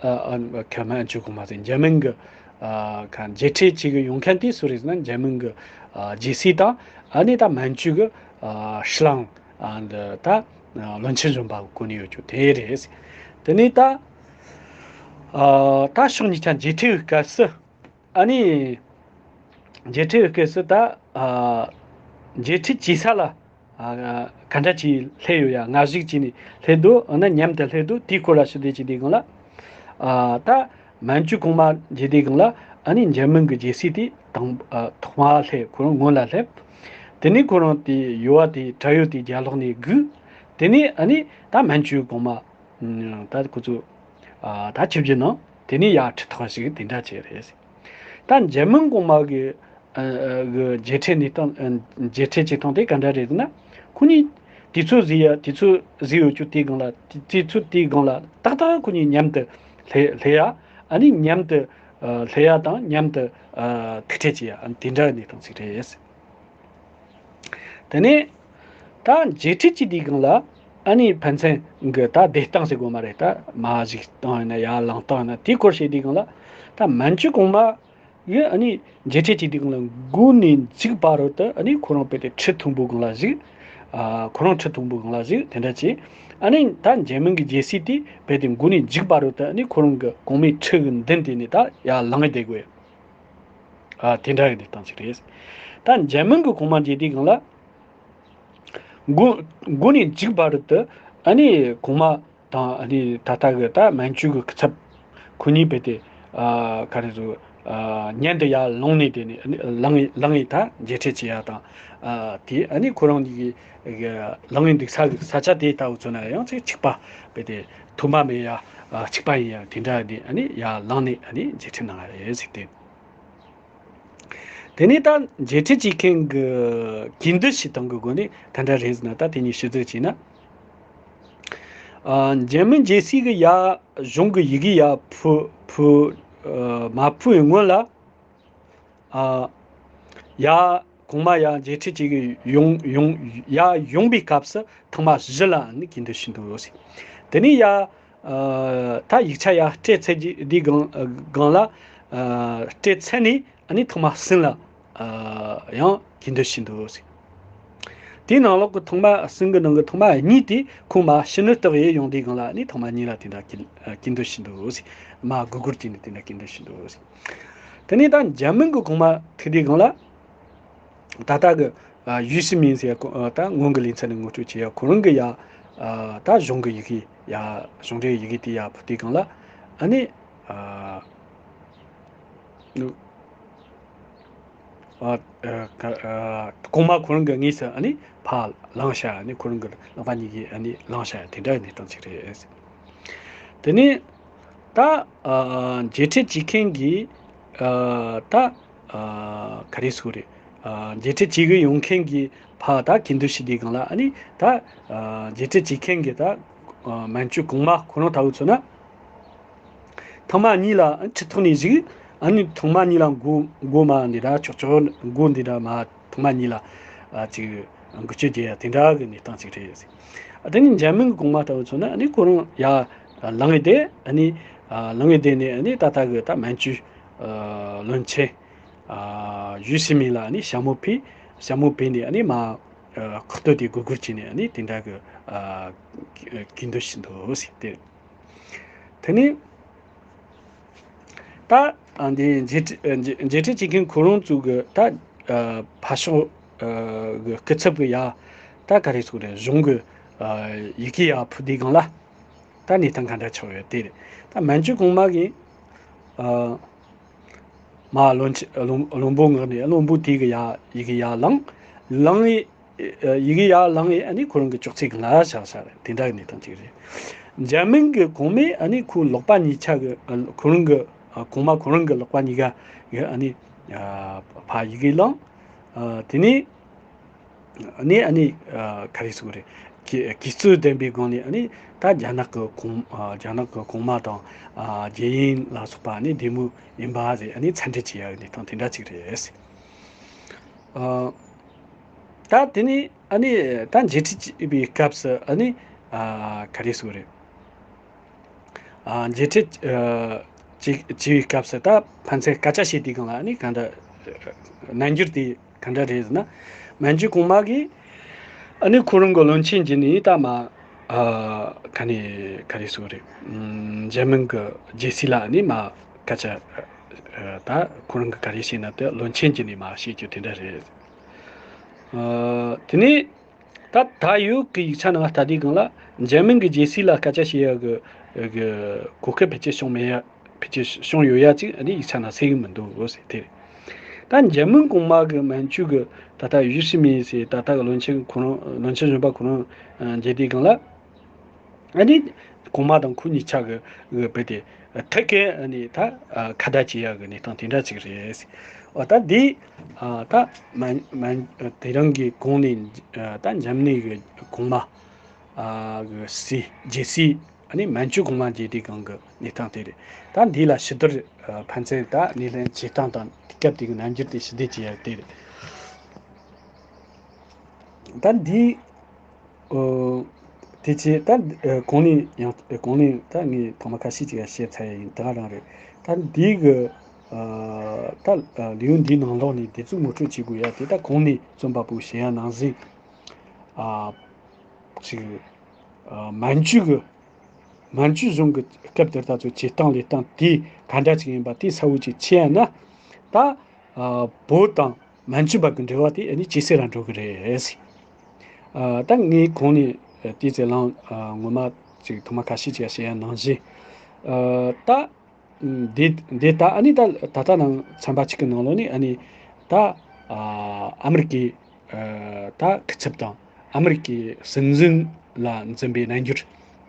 ཨ། ཨ། ཁ། མན་ཇུ་གོང་མ་ཟེར། འཇར་མན་གི་ཨ། ཁ། མཇལ་འཕྲད་བྱེད་གི་ཡོང་མཁན་དེ་སུ་རེད་ཟེར་ན། འཇར་མན་གི་ཨ། རྒྱལ་སྲས་དང་། ཨ་ནི་ད་མན་ཇུ་གི་ཨ། ཕྱི་གླིང་། ཨ། འདི་ད་ཨ། བློན་ཆེན་གཞོན་པ་གོ་ནས་ཡོད་རྒྱུ་དེ་རེད། དེ་ནས་ད་ཨ། ད་ཕྱོགས་གཉིས་ཆ་མཇལ་འཕྲད་གི་སྐབས་སུ། ཨ་ནི་མཇལ་འཕྲད་ཀྱི་སྐབས་སུ་ད་ཨ། མཇལ་འཕྲད་བྱེད་ས་ལ་ཨ། ག་འདྲ་ཅིག་སླེབས་ཡོད་ཡ། སྔ་གཞུག་ཅིག་ནས་སླེབས་འདུག། འོ་ན་མཉམ་དུ་སླེབས་འདུག། དེའི་སྐོར་ལ་ཞུ་དེ་བྱེད་དུས་སྒང་ལ། ཨ། ད་མན་ཇུ་གོང་མ་མཇལ་དུས་སྒང་ལ་ཨ་ནི་འཇར་མན་གྱི་རྒྱལ་སྲས་དེ་དང་ཨ། ཐོག་མ་སླེབས། ཁོ་རང་སྔོན་ལ་སླེབས། དེ་ནས་ཁོ་རང་དེ་ཡུ་བ་དེ་བྲག་ཡོལ་དེ་རྒྱབ་ལོགས་ནས་སྒུག། དེ་ནས་ཨ་ནི་ད་མན་ཇུ་གོང་མ། ད་ཁོ་ཚོ་ཨ། ད་ཆིབས་བསྒྱུར་གནང་། དེ་ནས་ཡར་ཁྲིད་ཐོག་ཞིག་དེ་འདྲ་བྱས་རེད། ད་འཇར་མན་གོང་མ་གི་ཨ། གི་མཇལ་འཕྲད་གནས་སྟངས། ཨ། མཇལ་འཕྲད་བྱེད་སྟངས་དེ་ག་འདྲ་རེད་ཟེར་ན། ཁོ་གཉིས་དུས་ཚོད་ཟིན་ཡ། དུས་ཚོད་ཟིན་ཡོད་རྒྱུ་དེའི་སྒང་ལ། དུས་ཚོད་དེའི་སྒང་ལ་ཏག་ཏག་ཁོ་གཉིས་མཉམ་དུ་སླེབས་སླེབས་ཡ། ཨ་ནི་མཉམ་དུ་ཨ། སླེབས་ཡ་དང་མཉམ་དུ་ཨ། ཐུག་འཕྲད་བྱེད་ཡ། ཨ། དེ་འདྲ་གནས་སྟངས་ཤིག་རེད། དེ་ནས་ད་མཇལ་འཕྲད་བྱེད་དུས་སྒང་ལ་ཨ་ནི་ཕན་ཚུན་གྱི་ད་བདེ་སྟངས་ཟེར་དགོས་མ་རེད། ད་མར་གཞུག་བཏང་ཡིན་ན། ཡར་ལངས་བཏང་ཡིན་ན། དེའི་སྐོར་བཤད་དུས་སྒང་ལ་ད་མན་ཇུ་གོང་མ་གིས་ཨ་ནི་མཇལ་འཕྲད་བྱེད་དུས་སྒང་ལ་མགོ་ནས་མཇུག་བར་དུ་ཨ་ནི་ཁོ་རང་རྦད་དེ་ཁྲི་མཐོན་པོ་སྒང་ལ་བཞུགས། ཨ། ཁོ་རང་ཁྲི་མཐོན་པོ་སྒང་ལ་བཞུགས། དེ་འདྲ་བྱས། ཨ་ནི་ད་འཇར་མན་གྱི་རྒྱལ་སྲས་དེ་རྦད་དེ་མགོ་ནས་མཇུག་བར་དུ་ཨ་ནི་ཁོ་རང་གི་གོང་མའི་ཁྲི་གི་མདུན་དེ་ནས་ད་ཡར་ལངས་བསྡད་དགོས། ཨ། དེ་འདྲ་གི་གནས་སྟངས་ཅིག་རེད། ད་འཇར་མན་གྱི་གོང་མ་མཇལ་དུས་སྒང་ལ། མགོ་མགོ་ནས་མཇུག་བར་དུ་ཨ་ནི་གོང་མ་དང་། ཨ་ནི་ད་ལྟ་གི་ད་མན་ཇུ་གི་སྐུ་ཚབ་ཁོ་གཉིས་རྦད་དེ། ཨ། ག་རེ་ཟེར། ཉན་དུ་ཡར་ལངས་ནས་དེ་ནས་ལངས་ལངས་ཡིན་ད་མཇལ་འཕྲད་བྱེད་ཡ་དང་། དེ་ཨ་ནི་ཁོ་རང་གི་ལངས་ཡིན་འདུག་ས་གི་ས་ཆ་དེ་ལྟ་བུ་ཚོ་ན་ཡང་ཚིག་གཅིག་པ་བས་ཏེ་མཐུན་པ་མེད་ཡ་གཅིག་པ་ཡིན་ཡ་དེ་འདྲ་དེ་ཨ་ནི་ཡར་ལངས་ནས་ཨ་ནི་མཇལ་འཕྲད་གནང་ཡ་རེད་ཟེར་ཏེ། དེ་ནས་ད་མཇལ་འཕྲད་བྱེད་མཁན་གྱི་དགེ་འདུན་ཞིག་དང་གི་སྒོ་ནས་ད་འདྲ་རེད་ཟེར་ན་ད་དེ་གཉིས་ཤེས་ཚོད་བྱས་ན། ཨ། འཇར་མན་རྒྱལ་སྲིད་ཀྱི་ཡ་གཞུང་གི་ཡི་གེ་ཡ་ཕུ་ཕུ་ཨ། མ་ཕུ་བའི་སྔོན་ལ། ཨ། ཡ་གོང་མ་ཡ་མཇལ་འཕྲད་བྱེད་ཀྱི་ཡོང་ཡོང་ཡ་ཡོང་པའི་སྐབས་སུ་ཐེངས་མ་བཞི་ལ་ནི་དགེ་འདུན་ཞུས་འདུག་ཟེར། དེ་ནས་ཡ། ཨ། ད་ཡིག་ཆ་ཡ་སྤྲད་ཚར་རྗེས་འདིའི་སྒང་སྒང་ལ། ཨ། སྤྲད་ཚར་ནས་ཨ་ནི་ཐེངས་མ་གསུམ་ལ། ཨ། ཡང་དགེ་འདུན་ཞུས་འདུག་ཟེར། དེའི་ནང་ལོགས་ཀྱི་ཐེངས་མ་གསུམ་གྱི་ནང་གི་ཐེངས་མ་གཉིས་དེ་ཁོང་མ་ཕྱི་ནུ་སྟག་ཡས་ཡོང་དུས་སྒང་ལ་ཨ་ནི་ཐེངས་མ་གཉིས་ལ་དེ་འདྲ་དགེ་དགེ་འདུན་ཞུས་འདུག་ཟེར། མ་སྒུར་སྒུར་བྱས་ནས་དེ་འདྲ་དགེ་འདུན་ཞུས་འདུག་ཟེར། དེ་ནས་ད་འཇར་མན་གྱི་གོང་མ་ཐུག་དུས་སྒང་ལ། ད་ལྟ་གི་ཡུས་སི་མིན་ཟེར་ད་སྔོན་གྱི་ལེ་ཚན་ནས་ངོ་སྤྲོད་བྱས་ཡ་ཁོ་རང་གི་ཡ། ད་གཞུང་གི་ཡི་གེ་ཡ་གཞུང་འབྲེལ་ཡི་གེ་དེ་ཡ་ཕུལ་དུས་སྒང་ལ་ཨ་ནི། ཨ། གོང་མ་ཁོ་རང་གི་དངོས་སུ་ཨ་ནི་ཕར་ལངས་ཤག་ཨ་ནི་ཁོ་རང་གི་ལག་པ་གཉིས་ཀྱིས་ཨ་ནི་ལངས་ཤག་དེ་འདྲ་གི་གནས་སྟངས་ཅིག་རེད། དེ་ནས་ད་མཇལ་འཕྲད་བྱེད་མཁན་གྱི་ད་ག་རེ་ཟེར་དགོས་རེད། མཇལ་འཕྲད་བྱེད་གི་ཡོང་མཁན་གྱི་ཕར་ད་དགེ་འདུན་ཞུས་དུས་སྒང་ལ་ཨ་ནི་ད་མཇལ་འཕྲད་བྱེད་མཁན་གྱི་ད་མན་ཇུ་གོང་མ་ཁོ་རང་ལྟ་བུ་མཚོན་ན། ཐེངས་མ་གཉིས་ལ་ཁྲི་ཐོག་ནས་བཞུགས། ཨ་ནི་ཐེངས་མ་གཉིས་ལ་མགོ་མགོ་མ་འདི་འདྲ་ཆོག་ཆོག་མགོ་འདི་འདྲ་མ་ཐེངས་མ་གཉིས་ལ་ཨ་ཅིག་འགུལ་སྐྱོད་རྒྱག་ཡ་དེ་འདྲ་གི་གནས་སྟངས་ཅིག་རེད། ཨ་དེ་ནི་འཇར་མན་གྱི་གོང་མ་ལྟ་བུ་མཚོན་ན་ཨ་ནི་ཁོ་རང་ཡར་ལངས་ཏེ་ཨ་ནི་ལངས་ཏེ་ནས་ཨ་ནི་ད་ལྟ་གི་ད་མན་ཇུ་བློན་ཆེན་ཡུས་སི་མིན་ལ་ཨ་ནི་ཞྭ་མོ་ཕུད། ཞྭ་མོ་ཕུད་ནས་ཨ་ནི་མ་ཁོག་སྟོད་དེ་སྒུར་སྒུར་བྱས་ནས་ཨ་ནི་དེ་འདྲ་གི་དགེ་འདུན་ཞུས་འདུག་ཟེར་ཏེ། དེ་ནས་ད་འདི་མཇལ་འཕྲད་མཇལ་འཕྲད་བྱེད་མཁན་ཁོ་རང་ཚོ་གི་ད་ཕར་ཕྱོགས་གི་སྐུ་ཚབ་ཀྱི་ཡ་ད་ག་རེ་ཟེར་དགོས་རེད། གཞུང་གི་ཡི་གེ་ཡ་ཕུལ་དུས་སྒང་ལ་ད་གནས་སྟངས་ག་འདྲ་ཆགས་ཡོད་དེ་རེད། ད་མན་ཇུ་གོང་མ་གིས་མ་བློན་ཆེན་བློན་བློན་པོ་མངགས་ནས་བློན་པོ་དེ་གི་ཡ་ཡི་གེ་ཡར་བླངས། བླངས་ཡི་ཡི་གེ་ཡར་བླངས་ཡི་ཨ་ནི་ཁོ་རང་གི་ཅོག་ཙེ་གི་ལ་བཞག་ས་རེད། དེ་འདྲ་གི་གནས་སྟངས་ཅིག་རེད། འཇར་མན་གི་གོང་མས་ཨ་ནི་ཁོའི་ལག་པ་གཉིས་ཆ་གི་ཁོ་རང་གི་གོང་མ་ཁོ་རང་གི་ལག་པ་གཉིས་ཀ་གི་ཨ་ནི་ཕར་ཡི་གེ་བླངས། དེ་ནས་ཨ་ནི་ཨ་ནི་ག་རེ་ཟེར་དགོས་རེད། གུས་གུས་བརྩི་ལྡན་པའི་སྒོ་ནས་ཨ་ནི་ད་རྒྱ་ནག་གི་གོང་རྒྱ་ནག་གི་གོང་མ་དང་རྒྱལ་ཡུམ་ལ་སོགས་པ་ཨ་ནི་བདེ་མོ་ཡིན་པ་ཟེར་ཨ་ནི་མཚན་འབྲེལ་བྱེད་ཡ་གི་གནས་སྟངས་དེ་འདྲ་ཅིག་རེད། ཨ། ད་དེ་ནས་ཨ་ནི་ད་མཇལ་འཕྲད་བྱེད་པའི་སྐབས་སུ་ཨ་ནི་ཨ་ག་རེ་ཟེར་དགོས་རེད། ཨ་མཇལ་འཕྲད་ཨ་བྱེད་བྱེད་པའི་སྐབས་སུ་ད་ཕན་ཚུན་སྐད་ཆ་བཤད་དུས་སྒང་ལ་ཨ་ནི་ག་འདྲ་རྣམ་འགྱུར་དེ་ག་འདྲ་རེད་ཟེར་ན། མན་ཇུ་གོང་མ་གིས་ཨ་ནི་ཁོ་རང་གི་བློན་ཆེན་གྱི་ནི་ད་མ་ཨ་ག་ནས་ག་རེ་ཟེར་དགོས་རེད། ཨམ་འཇར་མན་གྱི་རྒྱལ་སྲིད་ལ་ཨ་ནི་མ་སྐད་ཆ་ཨ་ད་ཁོ་རང་གིས་ག་རེ་བཤད་ན་དེ་བློན་ཆེན་གྱི་ནི་མ་བཤད་རྒྱུ་དེ་འདྲ་རེད། ཨ་དེ་ནས་ད་ད་ཡོད་ཀྱི་ཡིག་ཆ་ནང་ལྟ་དུས་སྒང་ལ་འཇར་མན་གྱི་རྒྱལ་སྲིད་ལ་སྐད་ཆ་བཤད་ཡ་གི་གི་གོ་སྐབས་ཕལ་ཆེར་བྱུང་མེད་ཡ། ཕལ་ཆེར་བྱུང་ཡོད་ཡ་ཅིག་ཨ་ནི་ཡིག་ཆ་ནང་གསལ་གི་མི་འདུག་ཟེར་དེ་རེད། ད་འཇར་མན་གོང་མ་གི་མན་ཇུ་གི་ད་ལྟ་ཡུས་སི་མིན་ཟེར་ད་ལྟ་གི་བློན་ཆེན་ཁོ་རང་བློན་ཆེན་གཞོན་པ་ཁོ་རང་མཇལ་དུས་སྒང་ལ། ཨ་ནི་གོང་མ་དང་ཁོ་གཉིས་ཆ་གི་གི་བུ་དེ་ཐད་ཀའི་ཨ་ནི་ད་ཁ་བརྡ་བྱེད་ཡ་གི་གནས་སྟངས་དེ་འདྲ་ཅིག་རེད། འོ་ད་འདི་ད་མན་མན་དེ་རིང་གི་གོང་ནས་ད་འཇར་མ་ནི་གི་གོང་མ་གི་སྲིད་རྒྱལ་སྲིད་ཨ་ནི་མན་ཇུ་གོང་མ་མཇལ་དུས་སྒང་གི་གནས་སྟངས་དེ་རེད། ད་འདི་ལ་ཕྱི་བསྡུར་ཕན་ཚུན་ད་སྣེ་ལེན་བྱེད་སྟངས་དང་དུས་སྐབས་དེ་གི་རྣམ་འགྱུར་དེ་ཞུ་བདེ་བྱེད་ཡ་དེ་རེད། ད་འདི། ཨོ། དེ་ཚེ་ད་ཨ་གོང་ནས་ཡང་ཨ་གོང་ནས་ད་ངས་ཐོག་མ་ཁ་ཤས་ཅིག་ཡང་བཤད་ཚར་ཡིན་ད་ག་རང་རེད། ད་འདི་གི་ཨ་ད་ཨ་ལེའུ་འདིའི་ནང་ལོགས་ནས་དེ་ཚོ་ངོ་སྤྲོད་བྱེད་དགོས་ཡ་དེ་ད་གོང་ནས་རྩོམ་པ་པོས་བཤད་ཡ་ནང་བཞིན་ཨ་ཅིག་ཨ་མན་ཇུ་གི་མན་ཇུ་གཞུང་གི་སྐབས་དེར་ད་ཚོ་བྱེད་སྟངས་ལས་སྟངས་དེ་ག་འདྲ་ཅིག་ཡིན་པ་དེ་གསལ་བོ་ཅིག་ཕྱེ་ཡ་ན་ད། ཨ་བོད་དང་མན་ཇུ་བར་གྱི་འབྲེལ་བ་དེ་ཨ་ནི་ཇེ་ཆེ་རུ་འགྲོ་གི་རེད། ཨ་ད་ངས་གོང་ནས་ཨ་དེའི་ཚེ་ལང་ཨ་ངོ་མ་ཅིག་ཐོག་མ་ཁ་ཤས་ཅིག་བཤད་ཡ་ནང་བཞིན་ཨ་ད་ འདི་འདི་ད་ཨ་ནི་ད་ད་ལྟ་ནང་ཚན་པ་གཅིག་གི་ནང་ལོགས་ནས་ཨ་ནི་ད་ཨ་ཨ་མི་རི་ཀའི་ཨ་ད་སྐུ་ཚབ་དང་ཨ་མི་རི་ཀའི་སྲིད་འཛིན་ལ་འཛིན་པའི་རྣམ་འགྱུར་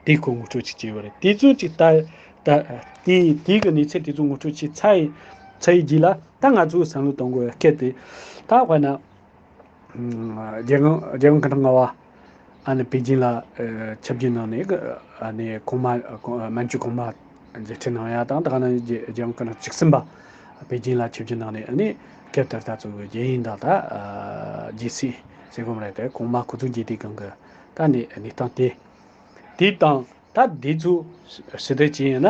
དེའི་སྐོར་ངོ་སྤྲོད་ཅིག་བྱས་ཡོད་རེད། དེ་ཚོ་ཅིག་ད་ད་དེ་དེའི་གི་གནས་ཚུལ་དེ་ཚོ་ངོ་སྤྲོད་བྱས་ཚར་ཡི་ཚར་ཡི་རྗེས་ལ་ད་ང་ཚོའི་བསམ་བློ་གཏོང་དགོས་པའི་སྐད་དེ་ད་དཔེར་ན། རྒྱལ་ཡོངས་རྒྱལ་ཡོངས་སྐུ་ཕྲེང་ལྔ་པ་ཨ་ནི་པེ་ཅིན་ལ་ཨ་ཆིབས་བསྒྱུར་གནང་ནས་ཨ་ནི་གོང་མ་མན་ཇུ་གོང་མ་མཇལ་འཕྲད་གནང་ཡ་དང་། ད་ག་ནང་རྒྱལ་ཡོངས་སྐུ་ཕྲེང་བཅུ་གསུམ་པ་པེ་ཅིན་ལ་ཆིབས་བསྒྱུར་གནང་ནས་ཨ་ནི་སྐབས་དེར་ད་ཚོ་གི་རྒྱལ་ཡིན་དང་ད་རྒྱལ་སྲིད་ཟེར་གོ་མ་རེད་དེ། གོང་མ་སྐུ་ཚབ་རྒྱལ་དེ་གང་གི་ད་ནི་གནས་སྟངས་དེ། དེ་དང་ད་འདི་ཚོ་ཞུ་དོན་ཅི་ཡིན་ན།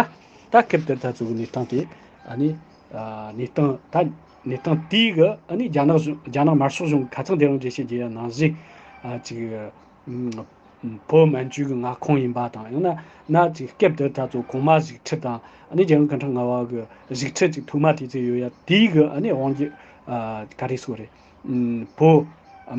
ད་སྐབས་དེར་ད་ཚོ་གི་གནས་སྟངས་དེ་ཨ་ནི་ཨ་གནས་སྟངས་ད་གནས་སྟངས་དེའི་གི་ཨ་ནི་རྒྱ་ནག་གཞུང་རྒྱ་ནག་དམར་ཤོག་གཞུང་གི་ཁ་ཚང་དེ་རང་འགྲེལ་བཤད་བརྒྱབ་ཡ་ནང་བཞིན་ཨ་ཅིག་ཨ་བོད་མན་ཇུ་གི་མངའ་ཁོངས་ཡིན་པ་དང་། ཡང་ན་ན་ཅིག་སྐབས་དེར་ད་ཚོ་གོང་མ་ཞིག་ཁྲི་དང་ཨ་ནི་རྒྱལ་ཡོངས་སྐུ་ཕྲེང་ལྔ་པ་གི་ཞིག་ཁྲི་ཅིག་ཐོག་མ་དེ་ཚོ་ཡོད་ཡ་དེའི་གི་ཨ་ནི་དབང་སྒྱུར་ཨ་ག་རེ་ཟེར་དགོས་རེད། བོད་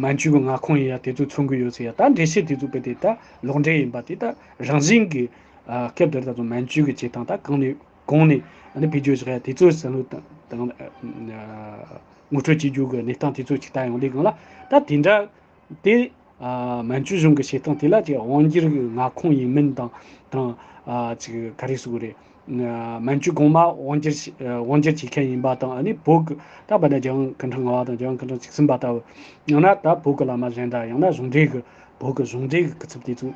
མན་ཇུ་གི་མངའ་ཁོངས་ཡིན་ཡ་དེ་ཚོ་མཚོན་གི་ཡོད་ཟེར་ཡ། ད་འགྲེལ་བཤད་དེ་ཚོ་དཔེ་དེ་ད་ལོག་འགྲེལ་ཡིན་པ་དེ་ད་རང་བཞིན་གི་ཨ་སྐབས་དེར་ད་ཚོ་མན་ཇུ་གི་བྱེད་སྟངས་ད་གང་ནས་གོང་ནས་ཨ་ནི་བེད་སྤྱོད་བཞག་ཡ་དེ་ཚོའི་བསམ་བློ་དང་དང་ཨ་ངོ་སྤྲོད་བྱེད་རྒྱུ་གི་གནས་སྟངས་དེ་ཚོ་ཅིག་ལྟ་ཡོང་དུས་སྒང་ལ། ད་དེ་འདྲ་དེ་ཨ་མན་ཇུ་གཞུང་གི་བྱེད་སྟངས་དེ་ལ་ཅིག་དབང་སྒྱུར་གི་མངའ་ཁོངས་ཡིན་མིན་དང་དང་ཨ་ཅིག་ག་རེ་ཟེར་དགོས་རེད། མན་ཇུ་གོང་མ་དབང་སྒྱུར་བྱེད་དབང་སྒྱུར་བྱེད་མཁན་ཡིན་པ་དང་། ཨ་ནི་བོད་ཀྱི་ད་བར་ན་རྒྱལ་ཡོངས་སྐུ་ཕྲེང་ལྔ་པ་དང་རྒྱལ་ཡོངས་སྐུ་ཕྲེང་བཅུ་གསུམ་པ་ལྟ་བུ། ཡང་ན་ད་བོད་ཀྱི་བླ་མ་གཞན་དང་། ཡང་ན་གཞུང་འབྲེལ་གྱི་བོད་ཀྱི་གཞུང་འབྲེལ་གྱི་སྐུ་ཚབ་དེ་ཚོ་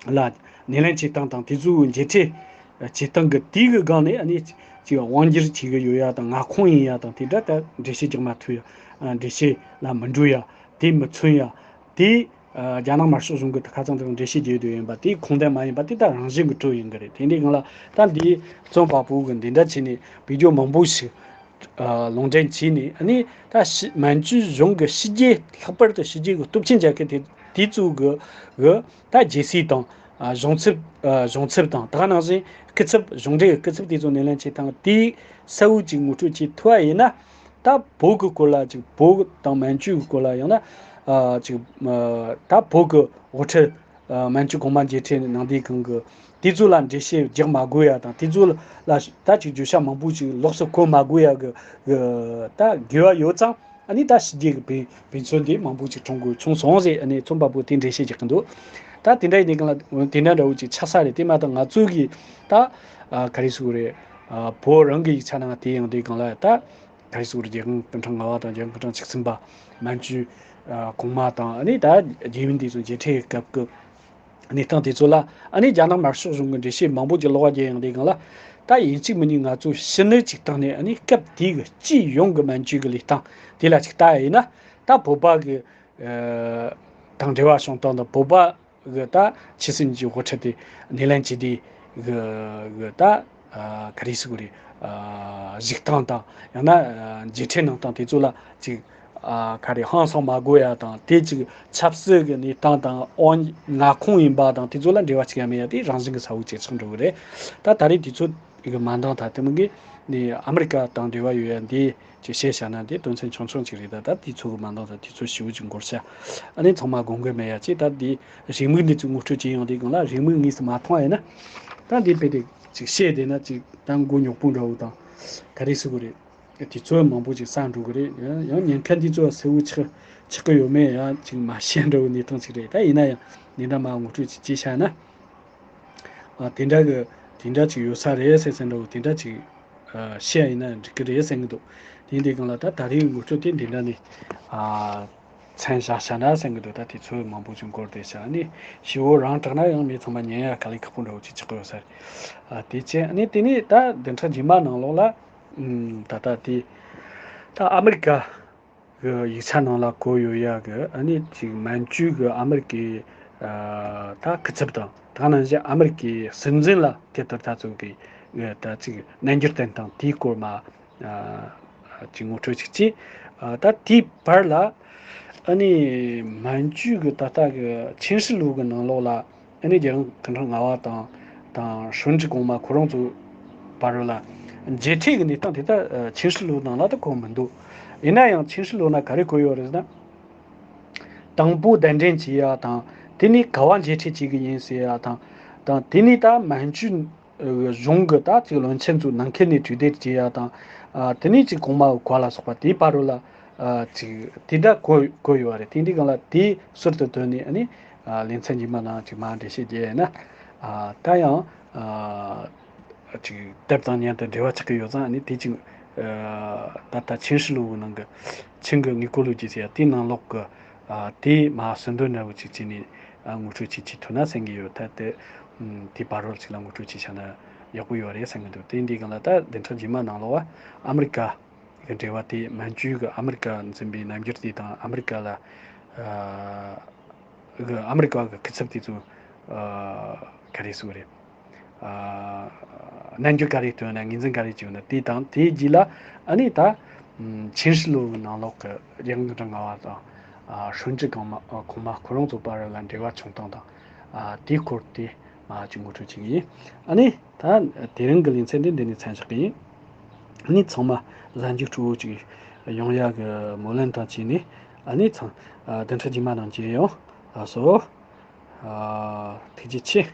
ལ་སྣེ་ལེན་བྱེད་སྟངས་དང་། དེ་ཚོའི་མཇལ་འཕྲད་བྱེད་སྟངས་ཀྱི་དེའི་གི་སྒང་ནས་ཨ་ནི་ཅིག་དབང་སྒྱུར་བྱེད་གི་ཡོད་ཡ་དང་མངའ་ཁོངས་ཡིན་ཡ་དང་དེ་འདྲ་ད་འགྲེལ་བཤད་རྒྱག་མ་ཐུབ་ཡ། འགྲེལ་བཤད་ལ་མི་འགྲོ་ཡ། དེ་མི་མཚོན་ཡ། དེ་ཨ་རྒྱ་ནག་དམར་ཤོག་གཞུང་གི་ཁ་ཚང་དང་འགྲེལ་བཤད་བརྒྱབ་བསྡད་ཡིན་པ་དེ་ཁུངས་ལྡན་མ་ཡིན་པ་དེ་ད་རང་བཞིན་གྱི་གྲུབ་ཡོང་གི་རེད། དེ་འདྲའི་སྒང་ལ་ད་འདི་རྩོམ་པ་པོ་གི་འདི་འདྲ་བྱས་ནས་བེད་སྤྱོད་མང་པོ་ཞིག་ཨ་ལུང་འདྲེན་བྱས་ནས། ཨ་ནི་ད་ཕྱི་མན་ཇུ་གཞུང་གི་ཕྱི་རྒྱལ། ལྷག་པར་དུ་ཕྱི་རྒྱལ་གྱི་སྟོབས་ཆེན་རྒྱལ་ཁབ་དེ་དེ་ཚོ་གི་གི་ད་རྒྱལ་སྲིད་དང་ཨ་གཞུང་ཚབ་ཨ་གཞུང་ཚབ་དང་། ད་ག་ནང་བཞིན་སྐུ་ཚབ། གཞུང་འབྲེལ་གྱི་སྐུ་ཚབ་དེ་ཚོ་སྣེ་ལེན་བྱེད་སྟངས་དེ་གསལ་བོ་ཅིག་ངོ་སྤྲོད་བྱེད་ཐུབ་པ་ཡིན་ན། ད་བོད་ཀྱི་སྐོར་ལ་ཅིག་བོད་དང་མན་ཇུ་གི་སྐོར་ལ། ཡང་ན་ཨ་ཅིག་ཨ་ད་བོད་ཀྱི་དབུ་ཁྲིད་ཨ་མན་ཇུ་གོང་མ་མཇལ་འཕྲད་གནང་དུས་སྒང་གི་དེ་ཚོ་ལ་འགྲེལ་བཤད་རྒྱག་མ་དགོས་ཡ་དང་། དེ་ཚོ་ལ་ད་ཅིག་བརྗོད་བྱ་མང་པོ་ཅིག་ལོགས་སུ་བཀོད་མ་དགོས་ཡ་གི་གི་ད་དགོས་པ་ཡོད་ཙང་། ཨ་ནི་ད་ཕྱི་རྒྱལ་གྱི་དཔེ་དཔེ་མཚོན་དེ་མང་པོ་ཅིག་བྱུང་དགོས་བྱུང་སོང་ཟེར་ཨ་ནི་རྩོམ་པ་པོ་དེ་འགྲེལ་བཤད་རྒྱག་གི་འདུག། ད་དེ་འདྲ་ཡིན་དུས་སྒང་ལ་དེ་འདྲ་འདྲ་བོ་ཅིག་ཆགས་ས་རེད། དེ་མ་གཏོགས་ང་ཚོ་གི་ད་ཨ་ག་རེ་ཟེར་དགོས་རེད། ཨ་བོད་རང་གི་ཡིག་ཆ་ནང་དེ་ཡོང་དུས་སྒང་ལ་ད། ག་རེ་ཟེར་དགོས་རེད། རྒྱལ་ཡོངས་སྐུ་ཕྲེང་ལྔ་པ་དང་རྒྱལ་ཡོངས་སྐུ་ཕྲེང་བཅུ་གསུམ་པ་མན་ཇུ་ཨ་གོང་མ་དང་། ཨ་ནི་ད་རྒྱལ་བོན་དེ་ཚོ་མཇལ་འཕྲད་སྐབས་ཀྱི་གནས་སྟངས་དེ་ཚོ་ལ་ཨ་ནི་རྒྱ་ནག་དམར་ཤོག་གཞུང་གི་འགྲེལ་བཤད་མང་པོ་ཅིག་ལོག་པ་རྒྱག་ཡོང་དུས་སྒང་ལ། ད་ཡིན་གཅིག་མིན་གཉིས་ང་ཚོ་ཕྱི་ནུས་ཅིག་བཏང་ནས། ཨ་ནི་སྐབས་དེའི་གི་སྤྱི་ཡོངས་ཀྱི་མན་ཇུ་གི་ལུས་སྟངས་དེ་ལ་ཅིག་ལྟ་ཡ་ཡིན་ན། ད་བོད་པ་གི་ཨ་དང་འབྲེལ་བ་བྱུང་སྟངས་དང་། བོད་པ་གི་ད་ཕྱི་སྲིད་ཀྱི་དབུ་ཁྲིད་དེ་སྣེ་ལེན་བྱེད་དུས་གི་གི་ད་ཨ་ག་རེ་ཟེར་དགོས་རེད། ཨ་གཟིགས་སྟངས་དང་། ཡང་ན་ཨ་མཇལ་འཕྲད་གནང་སྟངས་དེ་ཚོ་ལ་ཅིག་ཨ་ག་རེ་ཧང་སང་མ་དགོས་ཡ་དང་། དེ་ཅིག་ཆབ་སྲིད་ཀྱི་གནས་སྟངས་དང་། ཨོ་མངའ་ཁོངས་ཡིན་པ་དང་། དེ་ཚོ་ལ་འབྲེལ་བ་ཅིག་ཡང་མེད་ཡ་དེ་རང་བཞིན་གྱི་གསལ་བོ་ཅིག་ཆགས་འགྲོ་གི་རེད། ད་ད་རེས་དེ་ཚོ་གི་མ་འདང་ད་དེ་མོ་གི་ནི་ཨ་མི་རི་ཀ་དང་འབྲེལ་བ་ཡོད་ཡ་འདི། ཅིག་བཤད་བཞག་ན་དེ་དོན་ཚན་ཆུང་ཆུང་ཅིག་རེད། ད་ད་དེ་ཚོ་གི་མ་འདང་ད་དེ་ཚོ་ཞེ་པོ་ཅིག་འགོར་ཤག། ཨ་ནི་ཚང་མ་དགོངས་འགལ་མེད་ཡ་ཅིག། ད་དེ་རེའུ་མིག་འདི་ཚོ་ངོ་སྤྲོད་བྱེད་ཡོང་དུས་སྒང་ལ་རེའུ་མིག་དངོས་སུ་མ་མཐོང་བ་ཡིན་ན། ད་འདི་དཔེ་དེ་ཅིག་བཤད་བསྡད་ན་ཅིག་ད་མགོ་རྙོག་པོ་འདྲ་བོ་དང་། ག་རེ་ཟེར་དགོས་རེད། དེ་ཚོ་མང་པོ་ཅིག་བསགས་འགྲོ་གི་རེད། ཡང་ཡང་ཉན་མཁན་དེ་ཚོ་གསལ་བོ་ཆགས་ཆགས་གི་ཡོད་མེད་ཡང་ཅིག་མ་ཤེས་འདྲ་བོ་གནས་སྟངས་ཅིག་རེད། ད་ཡིན་ན་ཡང་འདི་འདྲ་མ་ངོ་སྤྲོད་ཅིག་བྱས་བཞག་ན། ཨ་དེ་འདྲ་གི་དེ་འདྲ་ཅིག་ཡོད་ས་རེད་ཟེར་ཟེར་འདྲ་བོ་དེ་འདྲ་ཅིག་ཨ་བཤད་ཡིན་ན་འགྲིག་གི་རེད་ཟེར་གི་འདུག། དེ་འདི་སྒང་ལ་ད་ད་རེས་ངོ་སྤྲོད་དེ་འདི་འདྲ་ནས་ཨ་མཚན་བཞག་བཞག་ན་ཟེར་གི་འདུག། ད་དེ་ཚོ་མང་པོ་ཅིག་འགོར་བསྡད་ཤག། ཨ་ནི་ཞེ་པོ་རང་དྲག་ན་ཡང་མི་ཚང་མ་ཉན་ཡ་དཀའ་ལས་ཁག་པོ་འདྲ་བོ་ཅིག་ཆགས་ཀྱི་ཡོད་ས་རེད། ཨ་དེ་བྱས་ཨ་ནི་དེ་ནས་ད་བདུན་ཕྲག་རྗེས་མ་ནང་ལོགས་ལ་ཨུམ་ད་ལྟ་དེ་ད་ཨ་མི་རི་ཀ་གི་ཡིག་ཆ་ནང་ལ་བཀོད་ཡོད་ཡ་གི་ཨ་ནི་ཅིག་མན་ཇུ་གི་ཨ་མི་རི་ཀའི་ཨ་ད་སྐུ་ཚབ་དང་། ད་ག་ནང་བཞིན་ཨ་མི་རི་ཀའི་སྲིད་འཛིན་ལ་དེ་ལྟར་ད་ཚོ་གི་ཨ་ད་ཅིག་རྣམ་འགྱུར་བསྟན་སྟངས་དེའི་སྐོར་མ་ཨ་ཅིག་ངོ་སྤྲོད་ཅིག་བྱས། ཨ་ད་དེའི་བར་ལ་ཨ་ནི་མན་ཇུ་གི་ད་ལྟ་གི་ཆིན་ཧྲི་ལུའུ་གི་ནང་ལོགས་ལ། ཨ་ནི་རྒྱལ་ཡོངས་སྐུ་ཕྲེང་ལྔ་པ་དང་དང་ཧྲུའུ་ཅི་གོང་མ་ཁོ་རང་ཚོ་བར་ལ་མཇལ་འཕྲད་ཀྱི་གནས་སྟངས་དེ་ད་ཨ་ཆིན་ཧྲི་ལུའུ་ནང་ལ་ད་བཀོད་མི་འདུག། ཡིན་ན་ཡང་ཆིན་ཧྲི་ལུའུ་ན་ག་རེ་བཀོད་ཡོད་རེད་ཟེར་ན། དང་པོ་གདན་འདྲེན་བྱེད་ཡ་དང་། དེ་ནས་ག་པར་མཇལ་འཕྲད་བྱེད་ཀྱི་ཡིན་ཟེར་ཡ་དང་། དང་དེ་ནས་ད་མན་ཇུ་ གཞུང་གི་ད་ཅིག་བློན་ཆེན་ཚོའི་ནང་ཁུལ་ནས་གྲོས་བསྡུར་བྱེད་ཡ་དང་། ཨ། དེ་ནས་ཅིག་གོང་མ་བཀའ་ལ་སོགས་པ་དེའི་བར་རོ་ལ་ཨ་ཅིག་དེ་འདྲ་གོ་གོ་ཡོད་པ་རེད། དེ་འདྲའི་སྒང་ལ་དེ་ཟུར་དུ་བཏོན་ནས། ཨ་ནི་ཨ་ལེ་ཚན་རྗེས་མ་ནང་ཅིག་མར་འགྲེལ་བཤད་རྒྱག་ཡ་ན། ཨ། ད་ཡང་ཨ་ཅིག་དེབ་དང་མཉམ་དུ་འབྲེལ་བ་ཆགས་ཀྱི་ཡོད་ཙང་། ཨ་ནི་དེ་ཅིག་ཨ་ད་ལྟ་ཆིན་ཧྲི་ལུའུ་ནང་གི་ཆིན་གྱི་དངུལ་འཁོར་ལོ་རྒྱུས་ཟེར་ཡ་དེའི་ནང་ལོགས་ཀྱི། ཨ། དེ་མར་ཟུར་འདོན་འདྲ་བོ་ཅིག་བྱས་ནས། ཨ། ངོ་སྤྲོད་ཅིག་བྱེད་ཐུབ་ན་བསམ་གྱི་ཡོད། ད་དེ་ཨ་དེའི་བར་རོ་ཅིག་ལ་ངོ་སྤྲོད་ཅིག་བྱས་ན་ཡག་པོ་ཡོད་རེད་བསམ་གྱི་འདུག་དེ་འདི་སྒང་ལ་ད་བདུན་ཕྲག་རྗེས་མ་ནང་ལོགས་ཨ་མི་རི་ཀ་གི་འབྲེལ་བ་དེ། མན་ཇུ་གི་ཨ་མི་རི་ཀ་འཛིན་པའི་རྣམ་འགྱུར་དེ་དང་། ཨ་མི་རི་ཀ་ལ་ཨ་གི་ཨ་མི་རི་ཀ་གི་སྐུ་ཚབ་དེ་ཚོ་ཨ་ག་རེ་ཟེར་དགོས་རེད། ཨ་རྣམ་འགྱུར་ག་རེ་སྟོན་ན། ངོས་འཛིན་ག་རེ་བྱས་ན། དེ་དང་དེའི་རྗེས་ལ་ཨ་ནི་ད་ཨ་ཆིན་ཧྲི་ལུའུ་ནང་ལོགས་ཀྱི་རྒྱལ་ཡོངས་རྒྱུན་གྲོན་ལྔ་པ་དང་། ཨ་ཧྲུན་ཅི་གོང་མ་ཨ་གོང་མ་ཁོ་རང་ཚོ་བར་ལ་འབྲེལ་བ་བྱུང་སྟངས་དང་། ཨ་དེའི་སྐོར་དེ་མར་ཅིག་ངོ་སྤྲོད་བྱེད་ཀྱི་ཡིན། ཨ་ནི་ད་དེ་རིང་གི་ལེ་ཚན་འདི་འདི་ནས་མཚམས་བཞག་གི་ཡིན། ཨ་ནི་ཚང་མ་གཟའ་མཇུག་སྤྲོ་བོ་ཅིག་ཡོང་ཡ་གི་སྨོན་ལམ་དང་བཅས་ནས། ཨ་ནི་ཚང་ཨ་བདུན་ཕྲག་རྗེས་མ་ནང་མཇལ་ཡོང་། ལགས་སོ། ཨ་ཐུགས་རྗེ་ཆེ།